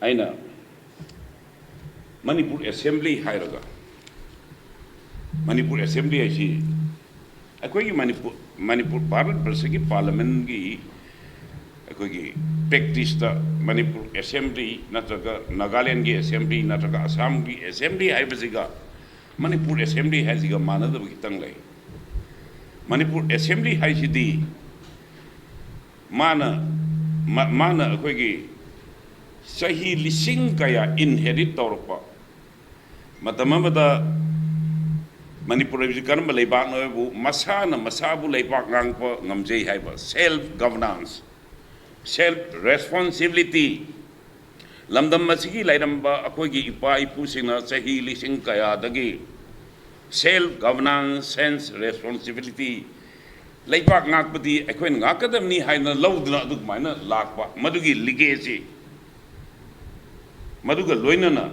ꯑꯩꯅ ꯃꯅꯤꯄꯨꯔ Assembly ꯍꯥꯏꯔꯒ, ꯃꯅꯤꯄꯨꯔ Assembly ꯍꯥꯏꯁꯤ ꯑꯩꯈꯣꯏꯒꯤ ꯃꯅꯤꯄꯨꯔ, ꯃꯅꯤꯄꯨꯔ ꯚꯥꯔꯠ ꯕꯔꯁꯒꯤ Parliament ꯀꯤ ꯑꯩꯈꯣꯏꯒꯤ practice ꯇ ꯃꯅꯤꯄꯨꯔ Assembly ꯅꯠꯇ꯭ꯔꯒ ꯅꯥꯒꯥꯂꯦꯟꯒꯤ Assembly ꯅꯠꯇ꯭ꯔꯒ ꯑꯁꯥꯝꯒꯤ Assembly ꯍꯥꯏꯕꯁꯤꯒ ꯃꯅꯤꯄꯨꯔ Assembly ꯍꯥꯏꯁꯤꯒ ꯃꯥꯟꯅꯗꯕ ꯈꯤꯇꯪ ꯂꯩ꯫ ꯃꯅꯤꯄꯨꯔ Assembly ꯍꯥꯏꯁꯤꯗꯤ ꯃꯥꯅ, ꯃꯥ-, ꯃꯥꯅ ꯑꯩꯈꯣꯏꯒꯤ ꯆꯍꯤ ꯂꯤꯁꯤꯡ ꯀꯌꯥ inherit ꯇꯧꯔꯛꯄ, ꯃꯇꯝ ꯑꯃꯗ ꯃꯅꯤꯄꯨꯔ ꯍꯥꯏꯕꯁꯤ ꯀꯔꯝꯕ ꯂꯩꯕꯥꯛꯅꯣ ꯍꯥꯏꯕꯨ ꯃꯁꯥꯅ ꯃꯁꯥꯕꯨ ꯂꯩꯕꯥꯛ ꯉꯥꯛꯄ ꯉꯝꯖꯩ ꯍꯥꯏꯕ self governance, self responsibility, ꯂꯝꯗꯝ ꯑꯁꯤꯒꯤ ꯂꯩꯔꯝꯕ ꯑꯩꯈꯣꯏꯒꯤ ꯏꯄꯥ ꯏꯄꯨꯁꯤꯡꯅ ꯆꯍꯤ ꯂꯤꯁꯤꯡ ꯀꯌꯥꯗꯒꯤ self governance, self responsibility, ꯂꯩꯕꯥꯛ ꯉꯥꯛꯄꯗꯤ ꯑꯩꯈꯣꯏꯅ ꯉꯥꯛꯀꯗꯕꯅꯤ ꯍꯥꯏꯅ ꯂꯧꯗꯨꯅ ꯑꯗꯨꯃꯥꯏꯅ ꯂꯥꯛꯄ, ꯃꯗꯨꯒꯤ legacy, ꯃꯗꯨꯒ ꯂꯣꯏꯅꯅ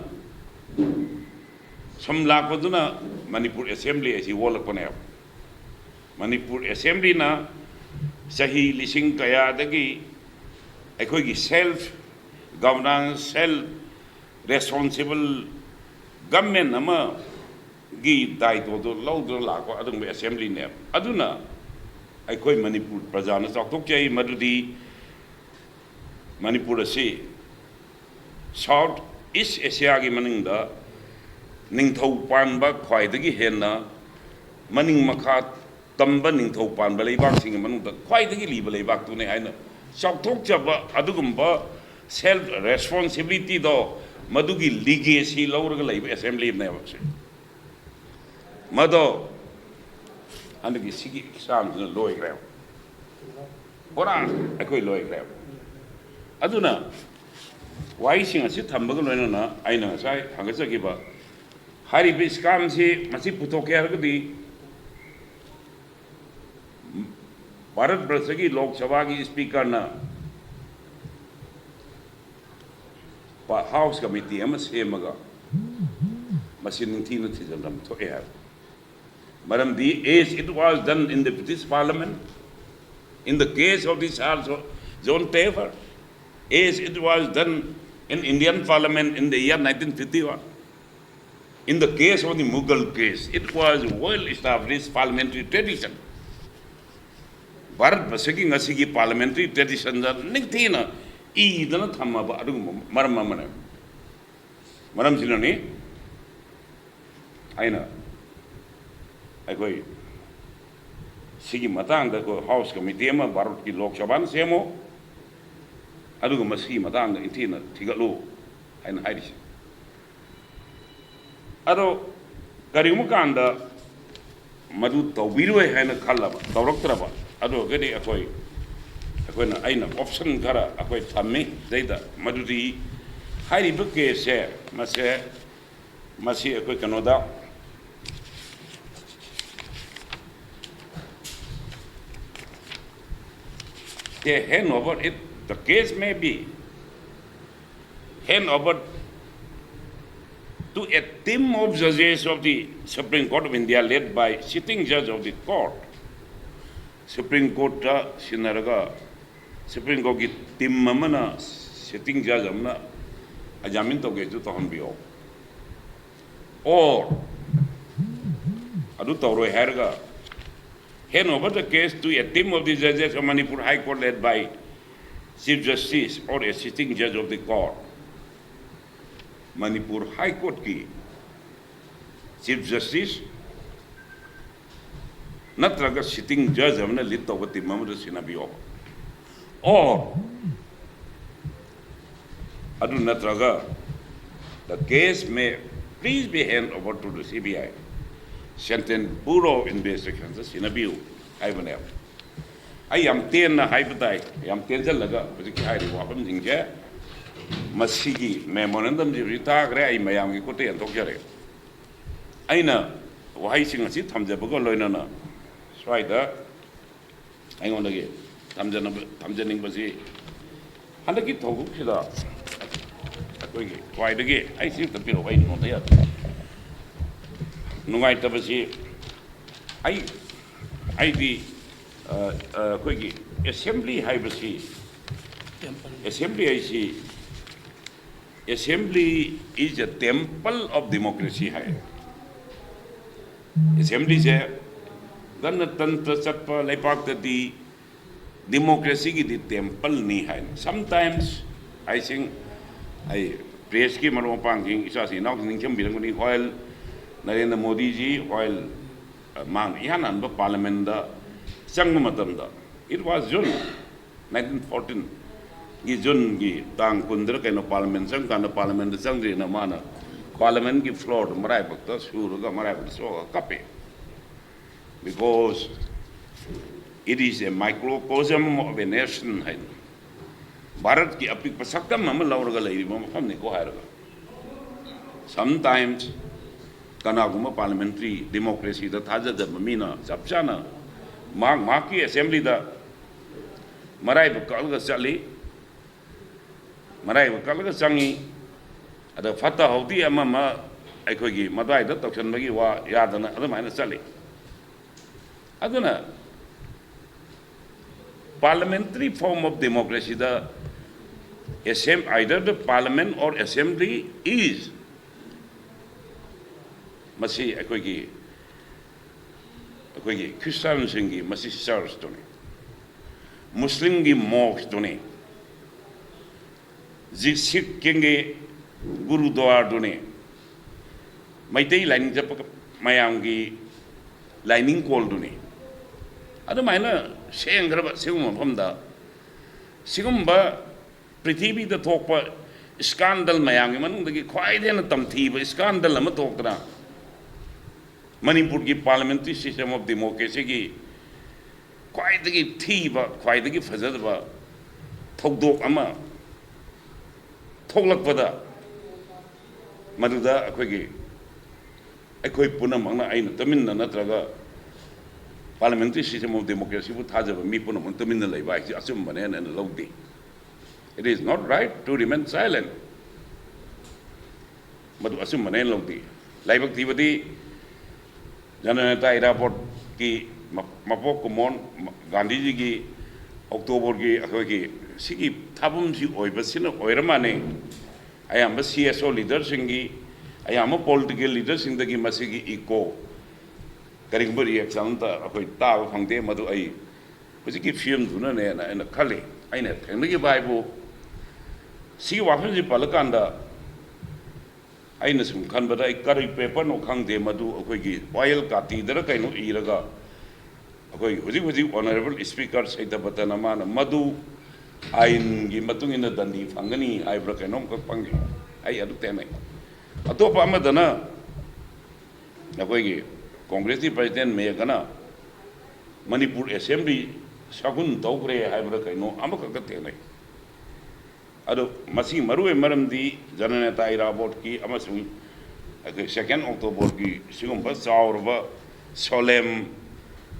ꯁꯨꯝ ꯂꯥꯛꯄꯗꯨꯅ ꯃꯅꯤꯄꯨꯔ Assembly ꯑꯁꯤ ꯑꯣꯜꯂꯛꯄꯅꯦꯕ꯫ ꯃꯅꯤꯄꯨꯔ Assembly ꯅ ꯆꯍꯤ ꯂꯤꯁꯤꯡ ꯀꯌꯥꯗꯒꯤ ꯑꯩꯈꯣꯏꯒꯤ self governance, self responsible government ꯑꯃꯒꯤ ꯗꯥꯏꯇꯣꯗꯨ ꯂꯧꯗꯨꯅ ꯂꯥꯛꯄ ꯑꯗꯨꯒꯨꯝꯕ Assembly ꯅꯦꯕ꯫ ꯑꯗꯨꯅ ꯑꯩꯈꯣꯏ ꯃꯅꯤꯄꯨꯔ ꯄ꯭ꯔꯖꯥꯅ ꯆꯥꯎꯊꯣꯛꯆꯩ, ꯃꯗꯨꯗꯤ ꯃꯅꯤꯄꯨꯔ ꯑꯁꯤ South East Asia ꯒꯤ ꯃꯅꯨꯡꯗ ꯅꯤꯡꯊꯧ ꯄꯥꯟꯕ ꯈ꯭ꯋꯥꯏꯗꯒꯤ ꯍꯦꯟꯅ ꯃꯅꯤꯡ ꯃꯈꯥ ꯇꯝꯕ ꯅꯤꯡꯊꯧ ꯄꯥꯟꯕ ꯂꯩꯕꯥꯛꯁꯤꯡꯒꯤ ꯃꯅꯨꯡꯗ ꯈ꯭ꯋꯥꯏꯗꯒꯤ ꯂꯤꯕ ꯂꯩꯕꯥꯛꯇꯨꯅꯤ ꯍꯥꯏꯅ ꯆꯥꯎꯊꯣꯛꯆꯕ ꯑꯗꯨꯒꯨꯝꯕ self responsibility ꯗꯣ, ꯃꯗꯨꯒꯤ legacy ꯂꯧꯔꯒ ꯂꯩꯕ Assembly ꯅꯦꯕ ꯁꯤ꯫ ꯃꯗꯣ ꯍꯟꯗꯛꯀꯤ ꯁꯤꯒꯤ exam ꯁꯤꯅ ꯂꯣꯏꯈ꯭ꯔꯦꯕ, ꯄꯨꯔꯥ ꯑꯩꯈꯣꯏ ꯂꯣꯏꯈ꯭ꯔꯦꯕ꯫ ꯑꯗꯨꯅ ꯋꯥꯍꯩꯁꯤꯡ ꯑꯁꯤ ꯊꯝꯕꯒ ꯂꯣꯏꯅꯅ ꯑꯩꯅ ꯉꯁꯥꯏ ꯊꯥꯡꯒꯠꯆꯈꯤꯕ ꯍꯥꯏꯔꯤꯕ scam ꯁꯤ ꯃꯁꯤ ꯄꯨꯊꯣꯛꯀꯦ ꯍꯥꯏꯔꯒꯗꯤ ꯚꯥꯔꯠ ꯕꯔꯁꯒꯤ ꯂꯣꯛ ꯁꯚꯥꯒꯤ ꯁ꯭ꯄꯤꯀꯔꯅ ꯄ-, ꯍꯥꯎꯁ ꯀꯃꯤꯇꯤ ꯑꯃ ꯁꯦꯝꯃꯒ ꯃꯁꯤ ꯅꯤꯡꯊꯤꯅ ꯊꯤꯖꯤꯟꯐꯝ ꯊꯣꯛꯑꯦ ꯍꯥꯏꯕ꯫ ꯃꯔꯝꯗꯤ, as it was done in the British Parliament, in the case of the Sir Jo-, John Tabor, as it was done in Indian Parliament in the year nineteen fifty-one, in the case of the Mughal case, it was well established parliamentary tradition. Bharat ꯃꯁꯤꯒꯤ ꯉꯁꯤꯒꯤ parliamentary traditionꯗ ꯅꯤꯡꯊꯤꯅ ꯏꯗꯅ ꯊꯝꯃꯕ ꯑꯗꯨꯒꯨꯝꯕ ꯃꯔꯝ ꯑꯃꯅꯦ꯫ ꯃꯔꯝꯁꯤꯅꯅꯤ ꯑꯩꯅ ꯑꯩꯈꯣꯏ ꯁꯤꯒꯤ ꯃꯇꯥꯡꯗ ꯑꯩꯈꯣꯏ ꯍꯥꯎꯁ ꯀꯃꯤꯇꯤ ꯑꯃ ꯚꯥꯔꯠꯀꯤ ꯂꯣꯛ ꯁꯚꯥꯅ ꯁꯦꯝꯃꯣ, ꯑꯗꯨꯒ ꯃꯁꯤꯒꯤ ꯃꯇꯥꯡꯗ ꯅꯤꯡꯊꯤꯅ ꯊꯤꯒꯠꯂꯨ ꯍꯥꯏꯅ ꯍꯥꯏꯔꯤꯁꯦ꯫ ꯑꯗꯣ ꯀꯔꯤꯒꯨꯝꯕ ꯀꯥꯟꯗ ꯃꯗꯨ ꯇꯧꯕꯤꯔꯣꯏ ꯍꯥꯏꯅ ꯈꯜꯂꯕ, ꯇꯧꯔꯛꯇ꯭ꯔꯕ, ꯑꯗꯨ ꯑꯣꯏꯔꯒꯗꯤ ꯑꯩꯈꯣꯏ, ꯑꯩꯈꯣꯏꯅ, ꯑꯩꯅ option ꯈꯔ ꯑꯩꯈꯣꯏ ꯊꯝꯃꯤ ꯁꯤꯗꯩꯗ꯫ ꯃꯗꯨꯗꯤ ꯍꯥꯏꯔꯤꯕ caseꯁꯦ, ꯃꯁꯦ, ꯃꯁꯤ ꯑꯩꯈꯣꯏ ꯀꯩꯅꯣꯗ, they hand over it, the case may be hand over to a team of judges of the Supreme Court of India led by sitting judge of the court. Supreme Courtꯇ ꯁꯤꯟꯅꯔꯒ, Supreme Courtꯀꯤ team ꯑꯃꯅ, sitting judge ꯑꯃꯅ examine ꯇꯧꯒꯦꯁꯨ ꯇꯧꯍꯟꯕꯤꯌꯣ꯫ Or ꯑꯗꯨ ꯇꯧꯔꯣꯏ ꯍꯥꯏꯔꯒ, hand over the case to a team of the judges of Manipur High Court led by Chief Justice or a sitting judge of the court. Manipur High Courtꯀꯤ Chief Justice ꯅꯠꯇ꯭ꯔꯒ sitting judge ꯑꯃꯅ lead ꯇꯧꯕ team ꯑꯃꯗ ꯁꯤꯟꯅꯕꯤꯌꯣ꯫ Or ꯑꯗꯨ ꯅꯠꯇ꯭ꯔꯒ, the case may please be hand over to the C B I, Central Bureau of Investigation ꯁꯤꯟꯅꯕꯤꯌꯨ ꯍꯥꯏꯕꯅꯦꯕ꯫ ꯑꯩ ꯌꯥꯝ ꯇꯦꯟꯅ ꯍꯥꯏꯕ ꯇꯥꯏ, ꯌꯥꯝ ꯇꯦꯟꯖꯜꯂꯒ ꯍꯧꯖꯤꯛꯀꯤ ꯍꯥꯏꯔꯤꯕ ꯋꯥꯐꯝꯁꯤꯡꯁꯦ, ꯃꯁꯤꯒꯤ memorandumꯁꯤ ꯍꯧꯖꯤꯛ ꯊꯥꯈ꯭ꯔꯦ, ꯑꯩ ꯃꯌꯥꯝꯒꯤ ꯈꯨꯠꯇ ꯌꯦꯟꯊꯣꯛꯆꯔꯦ꯫ ꯑꯩꯅ ꯋꯥꯍꯩꯁꯤꯡ ꯑꯁꯤ ꯊꯝꯖꯕꯒ ꯂꯣꯏꯅꯅ ꯁ꯭ꯋꯥꯏꯗ ꯑꯩꯉꯣꯟꯗꯒꯤ ꯊꯝꯖꯅꯕ ꯊꯝꯖꯅꯤꯡꯕꯁꯤ, ꯍꯟꯗꯛꯀꯤ ꯊꯧꯗꯣꯛꯁꯤꯗ ꯑꯩꯈꯣꯏꯒꯤ ꯈ꯭ꯋꯥꯏꯗꯒꯤ, ꯑꯩ ꯁꯤ ꯑꯝꯇ ꯄꯤꯔꯛꯑꯣ, ꯑꯩ ꯅꯣꯠꯇ ꯌꯥꯗꯦ꯫ ꯅꯨꯡꯉꯥꯏꯇꯕꯁꯤ, ꯑꯩ ꯑꯩꯗꯤ ꯑ, ꯑ, ꯑꯩꯈꯣꯏꯒꯤ ꯑꯦꯁꯦꯝꯕ꯭ꯂꯤ ꯍꯥꯏꯕꯁꯤ, ꯑꯦꯁꯦꯝꯕ꯭ꯂꯤ ꯍꯥꯏꯁꯤ, "Assembly is a temple of democracy" ꯍꯥꯏ꯫ ꯑꯦꯁꯦꯝꯕ꯭ꯂꯤꯁꯦ ꯒꯅꯇꯟꯇ꯭ꯔ ꯆꯠꯄ ꯂꯩꯄꯥꯛꯇꯗꯤ ꯗꯤꯃꯣꯀ꯭ꯔꯦꯁꯤꯒꯤꯗꯤ ꯇꯦꯝꯄꯜꯅꯤ ꯍꯥꯏꯅ꯫ Sometimes, I think, ꯑꯩ ꯄ꯭ꯔꯦꯁꯀꯤ ꯃꯔꯨꯞ ꯃꯄꯥꯡꯁꯤꯡ, ꯏꯆꯥꯁꯤꯡ ꯏꯅꯥꯎꯁꯤꯡ ꯅꯤꯡꯁꯤꯡꯕꯤꯔꯝꯒꯅꯤ, while ꯅꯔꯦꯟꯗ꯭ꯔ ꯃꯣꯗꯤꯖꯤ, while, ꯑ, ꯃꯥꯅ ꯏꯍꯥꯟ ꯍꯥꯟꯕ ꯄꯥꯔꯂꯤꯌꯥꯃꯦꯟꯗ ꯆꯪꯕ ꯃꯇꯝꯗ, it was June nineteen fourteen ꯒꯤ ꯖꯨꯟꯒꯤ ꯇꯥꯡ ꯀꯨꯟꯗꯔ ꯀꯩꯅꯣ ꯄꯥꯔꯂꯤꯌꯥꯃꯦꯟ ꯆꯪꯀꯥꯟꯗ ꯄꯥꯔꯂꯤꯌꯥꯃꯦꯟꯗ ꯆꯪꯗ꯭ꯔꯤꯅ ꯃꯥꯅ ꯄꯥꯔꯂꯤꯌꯥꯃꯦꯟꯒꯤ ꯐ꯭ꯂꯣꯔꯗ ꯃꯔꯥꯏꯕꯛꯇ ꯁꯨꯔꯒ ꯃꯔꯥꯏꯕꯛꯇ ꯁꯣꯛꯑꯒ ꯀꯞꯄꯦ꯫ Because it is a microcosm of a nation ꯍꯥꯏꯅ, ꯚꯥꯔꯠꯀꯤ ꯑꯄꯤꯛꯄ ꯁꯛꯇꯝ ꯑꯃ ꯂꯧꯔꯒ ꯂꯩꯔꯤꯕ ꯃꯐꯝꯅꯤꯀꯣ ꯍꯥꯏꯔꯒ꯫ Sometimes ꯀꯅꯥꯒꯨꯝꯕ ꯄꯥꯔꯂꯤꯌꯥꯃꯦꯟꯇꯔꯤ ꯗꯤꯃꯣꯀ꯭ꯔꯦꯁꯤꯗ ꯊꯥꯖꯗꯕ ꯃꯤꯅ ꯆꯞ ꯆꯥꯅ ꯃꯍꯥꯛ ꯃꯍꯥꯛꯀꯤ ꯑꯦꯁꯦꯝꯕ꯭ꯂꯤꯗ ꯃꯔꯥꯏꯕꯛ ꯀꯛꯂꯒ ꯆꯠꯂꯤ, ꯃꯔꯥꯏꯕꯛ ꯀꯛꯂꯒ ꯆꯪꯉꯤ꯫ ꯑꯗ ꯐꯠꯇ ꯍꯥꯎꯗꯤ ꯑꯃ ꯑꯃ ꯑꯩꯈꯣꯏꯒꯤ ꯃꯗ꯭ꯋꯥꯏꯗ ꯇꯧꯁꯟꯕꯒꯤ ꯋꯥ ꯌꯥꯗꯅ ꯑꯗꯨꯃꯥꯏꯅ ꯆꯠꯂꯤ꯫ ꯑꯗꯨꯅ parliamentary form of democracyꯗ assem-, either the parliament or assembly is, ꯃꯁꯤ ꯑꯩꯈꯣꯏꯒꯤ, ꯑꯩꯈꯣꯏꯒꯤ ꯈ꯭ꯔꯤꯁꯇꯥꯟꯁꯤꯡꯒꯤ ꯃꯁꯤ ꯆꯔꯆꯇꯨꯅꯤ, ꯃꯨꯁꯂꯤꯝꯒꯤ ꯃꯣꯁꯇꯨꯅꯤ, ꯖꯤ-, ꯁꯤꯈꯁꯤꯡꯒꯤ ꯒꯨꯔꯨꯗ꯭ꯋꯥꯔꯗꯨꯅꯤ, ꯃꯩꯇꯩ ꯂꯥꯏꯅꯤꯡ ꯆꯠꯄ ꯃꯌꯥꯝꯒꯤ ꯂꯥꯏꯅꯤꯡ ꯀꯣꯜꯗꯨꯅꯤ꯫ ꯑꯗꯨꯃꯥꯏꯅ ꯁꯦꯡꯈ꯭ꯔꯕ ꯁꯤꯒꯨꯝꯕ ꯃꯐꯝꯗ, ꯁꯤꯒꯨꯝꯕ ꯄ꯭ꯔꯤꯊꯤꯕꯤꯗ ꯊꯣꯛꯄ ꯏꯁꯀꯥꯟꯗꯜ ꯃꯌꯥꯝꯒꯤ ꯃꯅꯨꯡꯗꯒꯤ ꯈ꯭ꯋꯥꯏꯗꯒꯤ ꯍꯦꯟꯅ ꯇꯝꯊꯤꯕ ꯏꯁꯀꯥꯟꯗꯜ ꯑꯃ ꯊꯣꯛꯇꯅ, ꯃꯅꯤꯄꯨꯔꯒꯤ parliamentary system of democracyꯒꯤ ꯈ꯭ꯋꯥꯏꯗꯒꯤ ꯊꯤꯕ, ꯈ꯭ꯋꯥꯏꯗꯒꯤ ꯐꯖꯗꯕ ꯊꯧꯗꯣꯛ ꯑꯃ ꯊꯣꯛꯂꯛꯄꯗ, ꯃꯗꯨꯗ ꯑꯩꯈꯣꯏꯒꯤ, ꯑꯩꯈꯣꯏ ꯄꯨꯝꯅꯃꯛꯅ, ꯑꯩꯅ ꯇꯨꯃꯤꯟꯅ ꯅꯠꯇ꯭ꯔꯒ Parliamentary system of democracy ꯕꯨ ꯊꯥꯖꯕ ꯃꯤ ꯄꯨꯝꯅꯃꯛ ꯇꯨꯃꯤꯟꯅ ꯂꯩꯕ ꯍꯥꯏꯁꯤ ꯑꯆꯨꯝꯕꯅꯦꯅ ꯑꯩꯅ ꯂꯧꯗꯦ꯫ It is not right to remain silent. ꯃꯗꯨ ꯑꯆꯨꯝꯕꯅꯦꯅ ꯂꯧꯗꯦ꯫ ꯂꯥꯏꯕꯛ ꯊꯤꯕꯗꯤ ꯖꯅꯅꯦꯇꯥ ꯏꯔꯥꯕꯣꯠꯀꯤ ꯃ-, ꯃꯄꯣꯛ ꯀꯨꯝꯑꯣꯟ ꯒꯥꯟꯙꯤꯖꯤꯒꯤ ꯑꯣꯛꯇꯣꯕꯔꯒꯤ ꯑꯩꯈꯣꯏꯒꯤ ꯁꯤꯒꯤ ꯊꯥꯕꯝꯁꯤ ꯑꯣꯏꯕꯁꯤꯅ ꯑꯣꯏꯔ ꯃꯥꯜꯂꯦ꯫ ꯑꯌꯥꯝꯕ C S O leaderꯁꯤꯡꯒꯤ, ꯑꯌꯥꯝꯕ political leaderꯁꯤꯡꯗꯒꯤ ꯃꯁꯤꯒꯤ echo, ꯀꯔꯤꯒꯨꯝꯕ reaction ꯑꯝꯇ ꯑꯩꯈꯣꯏ ꯇꯥꯕ ꯐꯪꯗꯦ꯫ ꯃꯗꯨ ꯑꯩ ꯍꯧꯖꯤꯛꯀꯤ ꯐꯤꯕꯝꯗꯨꯅꯅꯦꯅ ꯑꯩꯅ ꯈꯜꯂꯤ꯫ ꯑꯩꯅ ꯊꯦꯡꯅꯈꯤꯕ ꯍꯥꯏꯕꯨ, ꯁꯤꯒꯤ ꯋꯥꯐꯝꯁꯤ ꯄꯜꯂꯀꯥꯟꯗ ꯑꯩꯅ ꯁꯨꯝ ꯈꯟꯕꯗ, ꯑꯩ ꯀꯔꯤ paperꯅꯣ ꯈꯪꯗꯦ, ꯃꯗꯨ ꯑꯩꯈꯣꯏꯒꯤ ꯋꯥꯌꯦꯜ ꯀꯥꯇꯤꯗꯔ ꯀꯩꯅꯣ ꯏꯔꯒ, ꯑꯩꯈꯣꯏ ꯍꯧꯖꯤꯛ ꯍꯧꯖꯤꯛ Honourable Speaker ꯁꯩꯇꯥꯄꯇꯅ ꯃꯥꯅ ꯃꯗꯨ ꯑꯥꯏꯟꯒꯤ ꯃꯇꯨꯡ ꯏꯟꯅ ꯗꯟꯗꯤ ꯐꯪꯒꯅꯤ ꯍꯥꯏꯕ꯭ꯔꯥ ꯀꯩꯅꯣꯝꯈꯛ ꯐꯪꯉꯤ꯫ ꯑꯩ ꯑꯗꯨ ꯊꯦꯡꯅꯩ꯫ ꯑꯇꯣꯞꯄ ꯑꯃꯗꯅ ꯑꯩꯈꯣꯏꯒꯤ Congressꯀꯤ President ꯃꯦꯒꯅ ꯃꯅꯤꯄꯨꯔ Assembly ꯁꯒꯨꯟ ꯇꯧꯈ꯭ꯔꯦ ꯍꯥꯏꯕ꯭ꯔꯥ ꯀꯩꯅꯣ ꯑꯃꯈꯛꯇ ꯊꯦꯡꯅꯩ꯫ ꯑꯗꯣ ꯃꯁꯤ ꯃꯔꯨꯑꯣꯏ ꯃꯔꯝꯗꯤ ꯖꯅꯅꯦꯇꯥ ꯏꯔꯥꯕꯣꯠꯀꯤ ꯑꯃꯁꯨꯡ ꯑꯩꯈꯣꯏ second Octoberꯒꯤ ꯁꯤꯒꯨꯝꯕ ꯆꯥꯎꯔꯕ solemn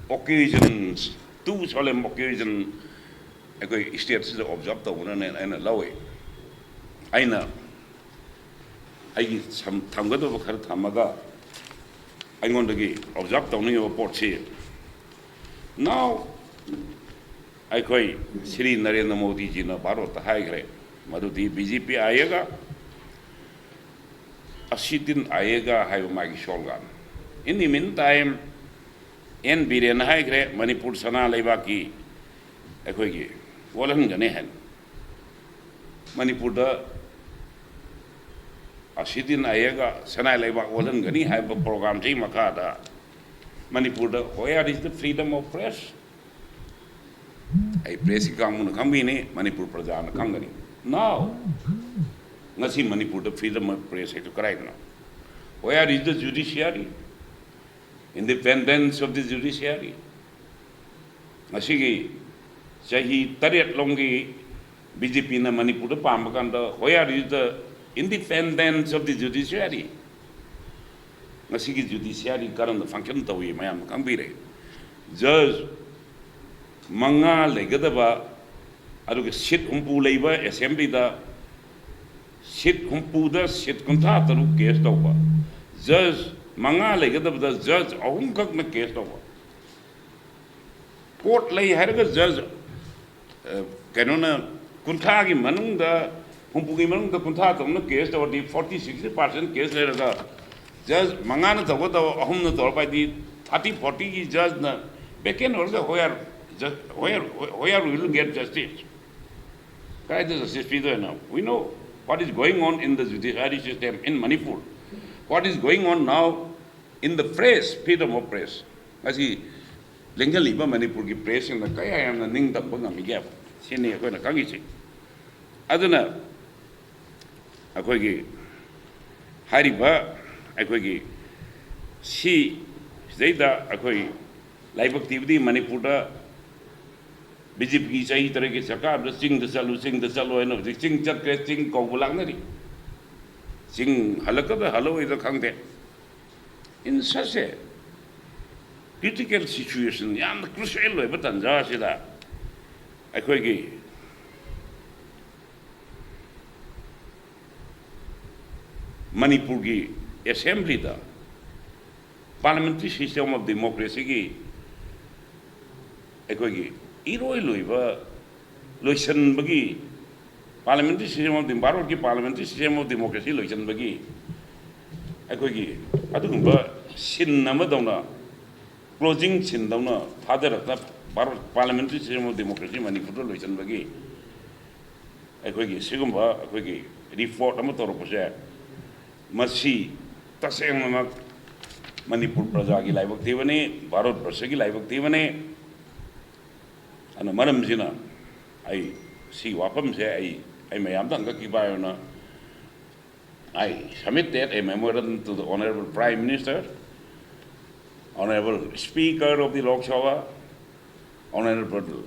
occasions, two solemn occasion ꯑꯩꯈꯣꯏ stateꯁꯤꯗ observe ꯇꯧꯕꯅꯅꯦꯅ ꯑꯩꯅ ꯂꯧꯏ꯫ ꯑꯩꯅ ꯑꯩꯒꯤ ꯁꯝ-, ꯊꯝꯒꯗꯕ ꯈꯔ ꯊꯝꯃꯒ ꯑꯩꯉꯣꯟꯗꯒꯤ observe ꯇꯧꯅꯤꯡꯉꯤꯕ ꯄꯣꯠꯁꯤ, now ꯑꯩꯈꯣꯏ ꯁ꯭ꯔꯤ ꯅꯔꯦꯟꯗ꯭ꯔ ꯃꯣꯗꯤꯖꯤꯅ ꯚꯥꯔꯠꯇ ꯍꯥꯏꯈ꯭ꯔꯦ ꯃꯗꯨꯗꯤ B J P आएगा, अस्सी दिन आएगा ꯍꯥꯏꯕ ꯃꯥꯒꯤ slogan꯫ In the meantime, N ꯕꯤꯔꯦꯟꯅ ꯍꯥꯏꯈ꯭ꯔꯦ ꯃꯅꯤꯄꯨꯔ ꯁꯅꯥ ꯂꯩꯕꯥꯛꯀꯤ ꯑꯩꯈꯣꯏꯒꯤ ꯑꯣꯜꯍꯟꯒꯅꯤ ꯍꯥꯏꯅ꯫ ꯃꯅꯤꯄꯨꯔꯗ अस्सी दिन आएगा, ꯁꯅꯥ ꯂꯩꯕꯥꯛ ꯑꯣꯜꯍꯟꯒꯅꯤ ꯍꯥꯏꯕ programꯁꯤꯒꯤ ꯃꯈꯥꯗ ꯃꯅꯤꯄꯨꯔꯗ where is the freedom of press? ꯑꯩ pressꯀꯤ ꯀꯥꯡꯕꯨꯅ ꯈꯪꯕꯤꯅꯤ, ꯃꯅꯤꯄꯨꯔ ꯄ꯭ꯔꯖꯥꯅ ꯈꯪꯒꯅꯤ꯫ Now, ꯉꯁꯤ ꯃꯅꯤꯄꯨꯔꯗ freedom of press ꯍꯥꯏꯗꯨ ꯀꯗꯥꯏꯗꯅꯣ? Where is the judiciary? Independence of the judiciary? ꯉꯁꯤꯒꯤ ꯆꯍꯤ ꯇꯔꯦꯠ ꯂꯣꯝꯒꯤ B J Pꯅ ꯃꯅꯤꯄꯨꯔꯗ ꯄꯥꯝꯕ ꯀꯥꯟꯗ, where is the independence of the judiciary? ꯉꯁꯤꯒꯤ judiciary ꯀꯔꯝꯅ function ꯇꯧꯏ ꯃꯌꯥꯝꯅ ꯈꯪꯕꯤꯔꯦ꯫ ꯖꯖ ꯃꯉꯥ ꯂꯩꯒꯗꯕ, ꯑꯗꯨꯒ ꯁꯤꯠ ꯍꯨꯝꯐꯨ ꯂꯩꯕ ꯑꯦꯁꯦꯝꯕ꯭ꯂꯤꯗ, ꯁꯤꯠ ꯍꯨꯝꯐꯨꯗ ꯁꯤꯠ ꯀꯨꯟꯊ꯭ꯔꯥ ꯇꯔꯨꯛ ꯀꯦꯁ ꯇꯧꯕ, ꯖꯖ ꯃꯉꯥ ꯂꯩꯒꯗꯕꯗ ꯖꯖ ꯑꯍꯨꯝꯈꯛꯅ ꯀꯦꯁ ꯇꯧꯕ꯫ ꯀꯣꯔꯠ ꯂꯩ ꯍꯥꯏꯔꯒ ꯖꯖ, ꯑ, ꯀꯩꯅꯣꯅ, ꯀꯨꯟꯊ꯭ꯔꯥꯒꯤ ꯃꯅꯨꯡꯗ, ꯍꯨꯝꯐꯨꯒꯤ ꯃꯅꯨꯡꯗ ꯀꯨꯟꯊ꯭ꯔꯥ ꯇꯧꯅ ꯀꯦꯁ ꯇꯧꯔꯗꯤ, ꯐꯣꯔꯇꯤ ꯁꯤꯛꯁꯇꯤ ꯄꯥꯔꯁꯦꯟ ꯀꯦꯁ ꯂꯩꯔꯒ ꯖꯖ ꯃꯉꯥꯅ ꯇꯧꯒꯗꯕ ꯑꯍꯨꯝꯅ ꯇꯧꯔꯛꯄ ꯍꯥꯏꯗꯤ, ꯊꯥꯔꯇꯤ ꯐꯣꯔꯇꯤꯒꯤ ꯖꯖꯅ ꯚꯦꯀꯦꯟ ꯑꯣꯏꯔꯒ where, ju-, where, where we will get justice? ꯀꯥꯏꯗ justice ꯄꯤꯗꯣꯏꯅꯣ? We know what is going on in the judiciary system in Manipur. What is going on now in the press, freedom of press? ꯉꯁꯤ ꯂꯦꯡꯁꯤꯜꯂꯤꯕ ꯃꯅꯤꯄꯨꯔꯒꯤ ꯄ꯭ꯔꯦꯁꯁꯤꯡꯅ ꯀꯌꯥ ꯌꯥꯝꯅ ꯅꯤꯡꯇꯝꯕ ꯉꯝꯃꯤꯒꯦ? ꯁꯤꯅꯤ ꯑꯩꯈꯣꯏꯅ ꯈꯪꯉꯤꯁꯤ꯫ ꯑꯗꯨꯅ ꯑꯩꯈꯣꯏꯒꯤ ꯍꯥꯏꯔꯤꯕ ꯑꯩꯈꯣꯏꯒꯤ ꯁꯤ ꯁꯤꯗꯩꯗ ꯑꯩꯈꯣꯏ ꯂꯥꯏꯕꯛ ꯊꯤꯕꯗꯤ ꯃꯅꯤꯄꯨꯔꯗ ꯕꯤ ꯖꯦ ꯄꯤꯒꯤ ꯆꯍꯤ ꯇꯔꯦꯠꯀꯤ ꯁꯔꯀꯥꯔꯗ ꯆꯤꯡꯗ ꯆꯠꯂꯨ, ꯆꯤꯡꯗ ꯆꯠꯂꯨ ꯍꯥꯏꯅ ꯍꯧꯖꯤꯛ ꯆꯤꯡ ꯆꯠꯈ꯭ꯔꯦ, ꯆꯤꯡ ꯀꯧꯕ ꯂꯥꯛꯅꯔꯤ꯫ ꯆꯤꯡ ꯍꯜꯂꯛꯀꯗ꯭ꯔꯥ ꯍꯜꯂꯛꯑꯣꯏꯗ꯭ꯔꯥ ꯈꯪꯗꯦ꯫ In such a critical situation, ꯌꯥꯝꯅ crucial ꯑꯣꯏꯕ ꯇꯥꯟꯖꯥ ꯑꯁꯤꯗ ꯑꯩꯈꯣꯏꯒꯤ ꯃꯅꯤꯄꯨꯔꯒꯤ ꯑꯦꯁꯦꯝꯕ꯭ꯂꯤꯗ parliamentary system of democracyꯒꯤ ꯑꯩꯈꯣꯏꯒꯤ ꯏꯔꯣꯏ ꯂꯣꯏꯕ ꯂꯣꯏꯁꯤꯟꯕꯒꯤ, parliamentary system of the, ꯚꯥꯔꯠꯀꯤ parliamentary system of democracy ꯂꯣꯏꯁꯤꯟꯕꯒꯤ ꯑꯩꯈꯣꯏꯒꯤ ꯑꯗꯨꯒꯨꯝꯕ ꯁꯤꯟ ꯑꯃꯗꯧꯅ, closing ꯁꯤꯟꯗꯧꯅ ꯊꯥꯗꯔꯛꯇꯅ Bharat parliamentary system of democracy ꯃꯅꯤꯄꯨꯔꯗ ꯂꯣꯏꯁꯤꯟꯕꯒꯤ ꯑꯩꯈꯣꯏꯒꯤ ꯁꯤꯒꯨꯝꯕ ꯑꯩꯈꯣꯏꯒꯤ ꯔꯤꯄꯣꯔꯠ ꯑꯃ ꯇꯧꯔꯛꯄꯁꯦ, ꯃꯁꯤ ꯇꯁꯦꯡꯅꯃꯛ ꯃꯅꯤꯄꯨꯔ ꯄ꯭ꯔꯖꯥꯒꯤ ꯂꯥꯏꯕꯛ ꯊꯤꯕꯅꯤ, ꯚꯥꯔꯠ ꯕꯔꯁꯒꯤ ꯂꯥꯏꯕꯛ ꯊꯤꯕꯅꯤ꯫ ꯑꯗꯨꯅ ꯃꯔꯝꯁꯤꯅ ꯑꯩ ꯁꯤ ꯋꯥꯐꯝꯁꯦ ꯑꯩ, ꯑꯩ ꯃꯌꯥꯝꯗ ꯍꯪꯒꯠꯈꯤꯕ ꯍꯥꯏꯅ, I submitted a memorandum to the Honorable Prime Minister, Honorable Speaker of the Lok Sabha, Honorable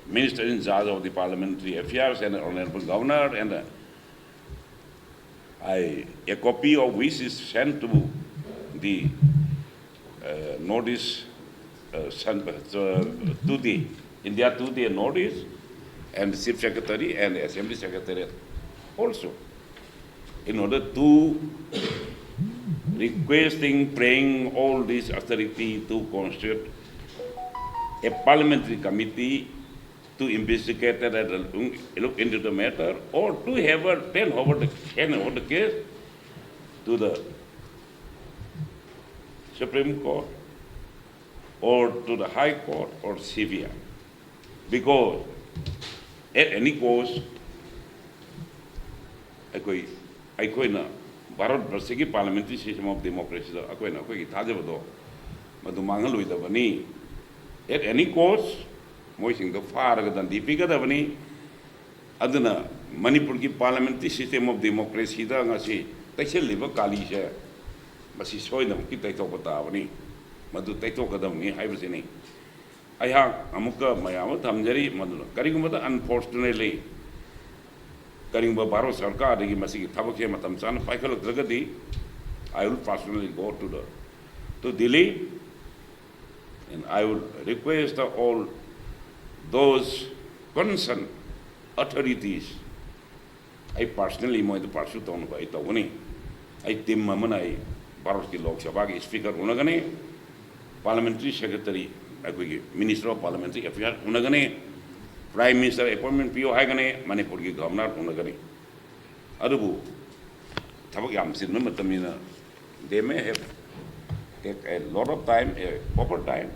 Minister in charge of the Parliamentary Affairs, and Honorable Governor, and, uh, I, a copy of which is sent to the, uh, Northeast uh, Sun, uh, Today, India Today North East, and the Chief Secretary and Assembly Secretariat also, in order to requesting, praying all these authority to constitute a parliamentary committee to investigate and look into the matter, or to have a turn over the, hand over the case to the Supreme Court or to the High Court or C B I. Because at any cost, ꯑꯩꯈꯣꯏ, ꯑꯩꯈꯣꯏꯅ Bharat ꯕꯔꯁꯀꯤ parliamentary system of democracyꯗ ꯑꯩꯈꯣꯏꯅ ꯑꯩꯈꯣꯏꯒꯤ ꯊꯥꯖꯕꯗꯣ ꯃꯗꯨ ꯃꯥꯡꯍꯜꯂꯣꯏꯗꯕꯅꯤ꯫ At any cost, ꯃꯣꯏꯁꯤꯡꯗꯣ ꯐꯥꯔꯒ ꯗꯟꯗꯤ ꯄꯤꯒꯗꯕꯅꯤ꯫ ꯑꯗꯨꯅ ꯃꯅꯤꯄꯨꯔꯒꯤ parliamentary system of democracyꯗ ꯉꯁꯤ ꯇꯩꯁꯜꯂꯤꯕ ꯀꯥꯂꯤꯁꯦ, ꯃꯁꯤ ꯁꯣꯏꯗꯅꯃꯛꯀꯤ ꯇꯩꯊꯣꯛꯄ ꯇꯥꯕꯅꯤ, ꯃꯗꯨ ꯇꯩꯊꯣꯛꯀꯗꯕꯅꯤ ꯍꯥꯏꯕꯁꯤꯅꯤ꯫ ꯑꯩꯍꯥꯛ ꯑꯃꯨꯛꯀ ꯃꯌꯥꯝ ꯑꯃ ꯊꯝꯖꯔꯤ꯫ ꯃꯗꯨꯅ ꯀꯔꯤꯒꯨꯝꯕꯗ unfortunately ꯀꯔꯤꯒꯨꯝꯕ ꯚꯥꯔꯠ ꯁꯔꯀꯥꯔꯗꯒꯤ ꯃꯁꯤꯒꯤ ꯊꯕꯛꯁꯦ ꯃꯇꯝ ꯆꯥꯅ ꯄꯥꯏꯈꯠꯂꯛꯇ꯭ꯔꯒꯗꯤ, I will personally go to the, to Delhi, and I will request the all those concerned authorities, ꯑꯩ personally ꯃꯣꯏꯗ pursue ꯇꯧꯅꯕ ꯑꯩ ꯇꯧꯒꯅꯤ꯫ ꯑꯩ team ꯑꯃꯅ ꯑꯩ ꯚꯥꯔꯠꯀꯤ ꯂꯣꯛ ꯁꯚꯥꯒꯤ speaker ꯎꯅꯒꯅꯤ, parliamentary secretary, ꯑꯩꯈꯣꯏꯒꯤ Minister of Parliamentary Affairs ꯎꯅꯒꯅꯤ, Prime Minister appointment ꯄꯤꯌꯨ ꯍꯥꯏꯒꯅꯤ, ꯃꯅꯤꯄꯨꯔꯒꯤ governor ꯎꯅꯒꯅꯤ꯫ ꯑꯗꯨꯕꯨ ꯊꯕꯛ ꯌꯥꯝ ꯆꯤꯟꯕ ꯃꯇꯝꯅꯤꯅ, they may have take a lot of time, a proper time.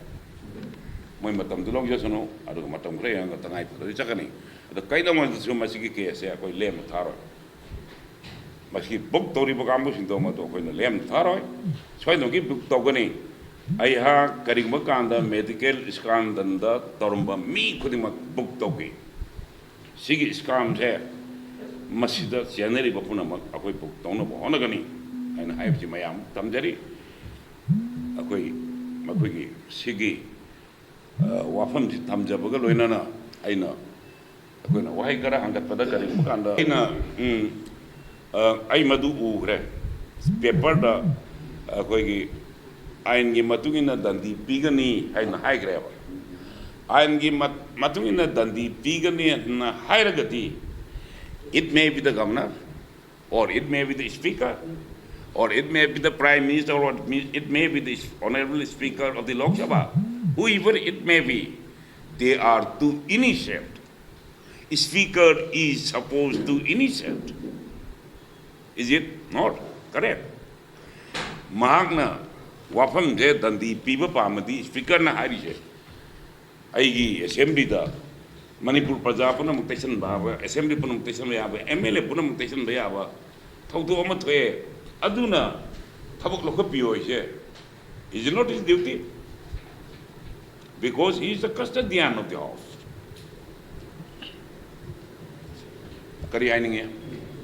ꯃꯣꯏ ꯃꯇꯝꯗꯨ ꯂꯧꯖꯁꯅꯨ, ꯑꯗꯨꯒ ꯃꯇꯝ ꯈꯔ ꯌꯦꯡꯉꯒ ꯇꯉꯥꯏ ꯐꯗ꯭ꯔꯗꯤ ꯆꯠꯀꯅꯤ꯫ ꯑꯗꯣ ꯀꯩꯗꯧꯉꯩꯗꯁꯨ ꯃꯁꯤꯒꯤ caseꯁꯦ ꯑꯩꯈꯣꯏ ꯂꯦꯝꯅ ꯊꯥꯔꯣꯏ꯫ ꯃꯁꯤ book ꯇꯧꯔꯤꯕ ꯀꯥꯡꯕꯨꯁꯤꯡꯗꯣ ꯃꯗꯨ ꯑꯩꯈꯣꯏꯅ ꯂꯦꯝꯅ ꯊꯥꯔꯣꯏ, ꯁꯣꯏꯗꯅꯃꯛꯀꯤ book ꯇꯧꯒꯅꯤ꯫ ꯑꯩꯍꯥꯛ ꯀꯔꯤꯒꯨꯝꯕ ꯀꯥꯟꯗ medical scandalꯗ ꯇꯧꯔꯝꯕ ꯃꯤ ꯈꯨꯗꯤꯡꯃꯛ book ꯇꯧꯈꯤ꯫ ꯁꯤꯒꯤ scamꯁꯦ ꯃꯁꯤꯗ ꯆꯦꯟꯅꯔꯤꯕ ꯄꯨꯝꯅꯃꯛ ꯑꯩꯈꯣꯏ book ꯇꯧꯅꯕ ꯍꯣꯠꯅꯒꯅꯤ ꯍꯥꯏꯅ ꯍꯥꯏꯕꯁꯤ ꯃꯌꯥꯝ ꯊꯝꯖꯔꯤ꯫ ꯑꯩꯈꯣꯏ ꯃꯈꯣꯏꯒꯤ ꯁꯤꯒꯤ, ꯑ, ꯋꯥꯐꯝꯁꯤ ꯊꯝꯖꯕꯒ ꯂꯣꯏꯅꯅ ꯑꯩꯅ, ꯑꯩꯈꯣꯏꯅ ꯋꯥꯍꯩ ꯈꯔ ꯍꯪꯒꯠꯄꯗ ꯀꯔꯤꯒꯨꯝꯕ ꯀꯥꯟꯗ ꯑꯩꯅ, ꯎꯝ, ꯑ, ꯑꯩ ꯃꯗꯨ ꯎꯈ꯭ꯔꯦ꯫ Paperꯗ ꯑꯩꯈꯣꯏꯒꯤ ꯑꯥꯏꯟꯒꯤ ꯃꯇꯨꯡ ꯏꯟꯅ ꯗꯟꯗꯤ ꯄꯤꯒꯅꯤ ꯍꯥꯏꯅ ꯍꯥꯏꯈ꯭ꯔꯦꯕ꯫ ꯑꯥꯏꯟꯒꯤ ꯃꯠ- ꯃꯇꯨꯡ ꯏꯟꯅ ꯗꯟꯗꯤ ꯄꯤꯒꯅꯤ ꯍꯥꯏꯅ ꯍꯥꯏꯔꯒꯗꯤ, it may be the governor, or it may be the speaker, or it may be the prime minister, or it may- it may be the honorable speaker of the Lok Sabha, whoever it may be, they are to initiate. Speaker is supposed to initiate. Is it not correct? ꯃꯍꯥꯛꯅ ꯋꯥꯐꯝꯁꯦ ꯗꯟꯗꯤ ꯄꯤꯕ ꯄꯥꯝꯃꯗꯤ, ꯁ꯭ꯄꯤꯀꯔꯅ ꯍꯥꯏꯔꯤꯁꯦ, ꯑꯩꯒꯤ ꯑꯦꯁꯦꯝꯕ꯭ꯂꯤꯗ ꯃꯅꯤꯄꯨꯔ ꯄ꯭ꯔꯖꯥ ꯄꯨꯝꯅꯃꯛ ꯇꯩꯁꯟꯕ ꯌꯥꯕ, assembly ꯄꯨꯝꯅꯃꯛ ꯇꯩꯁꯟꯕ ꯌꯥꯕ, ꯑꯦꯝ ꯑꯦꯜ ꯑꯦ ꯄꯨꯝꯅꯃꯛ ꯇꯩꯁꯟꯕ ꯌꯥꯕ ꯊꯧꯗꯣꯛ ꯑꯃ ꯊꯣꯛꯑꯦ, ꯑꯗꯨꯅ ꯊꯕꯛ ꯂꯧꯈꯠꯄꯤꯌꯣ ꯍꯥꯏꯁꯦ, is it not his duty? Because he is the custodian of the house. ꯀꯔꯤ ꯍꯥꯏꯅꯤꯡꯉꯤ?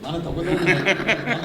ꯃꯥꯅ ꯇꯧꯒꯗꯧꯕꯅꯦ꯫ ꯃꯥꯅ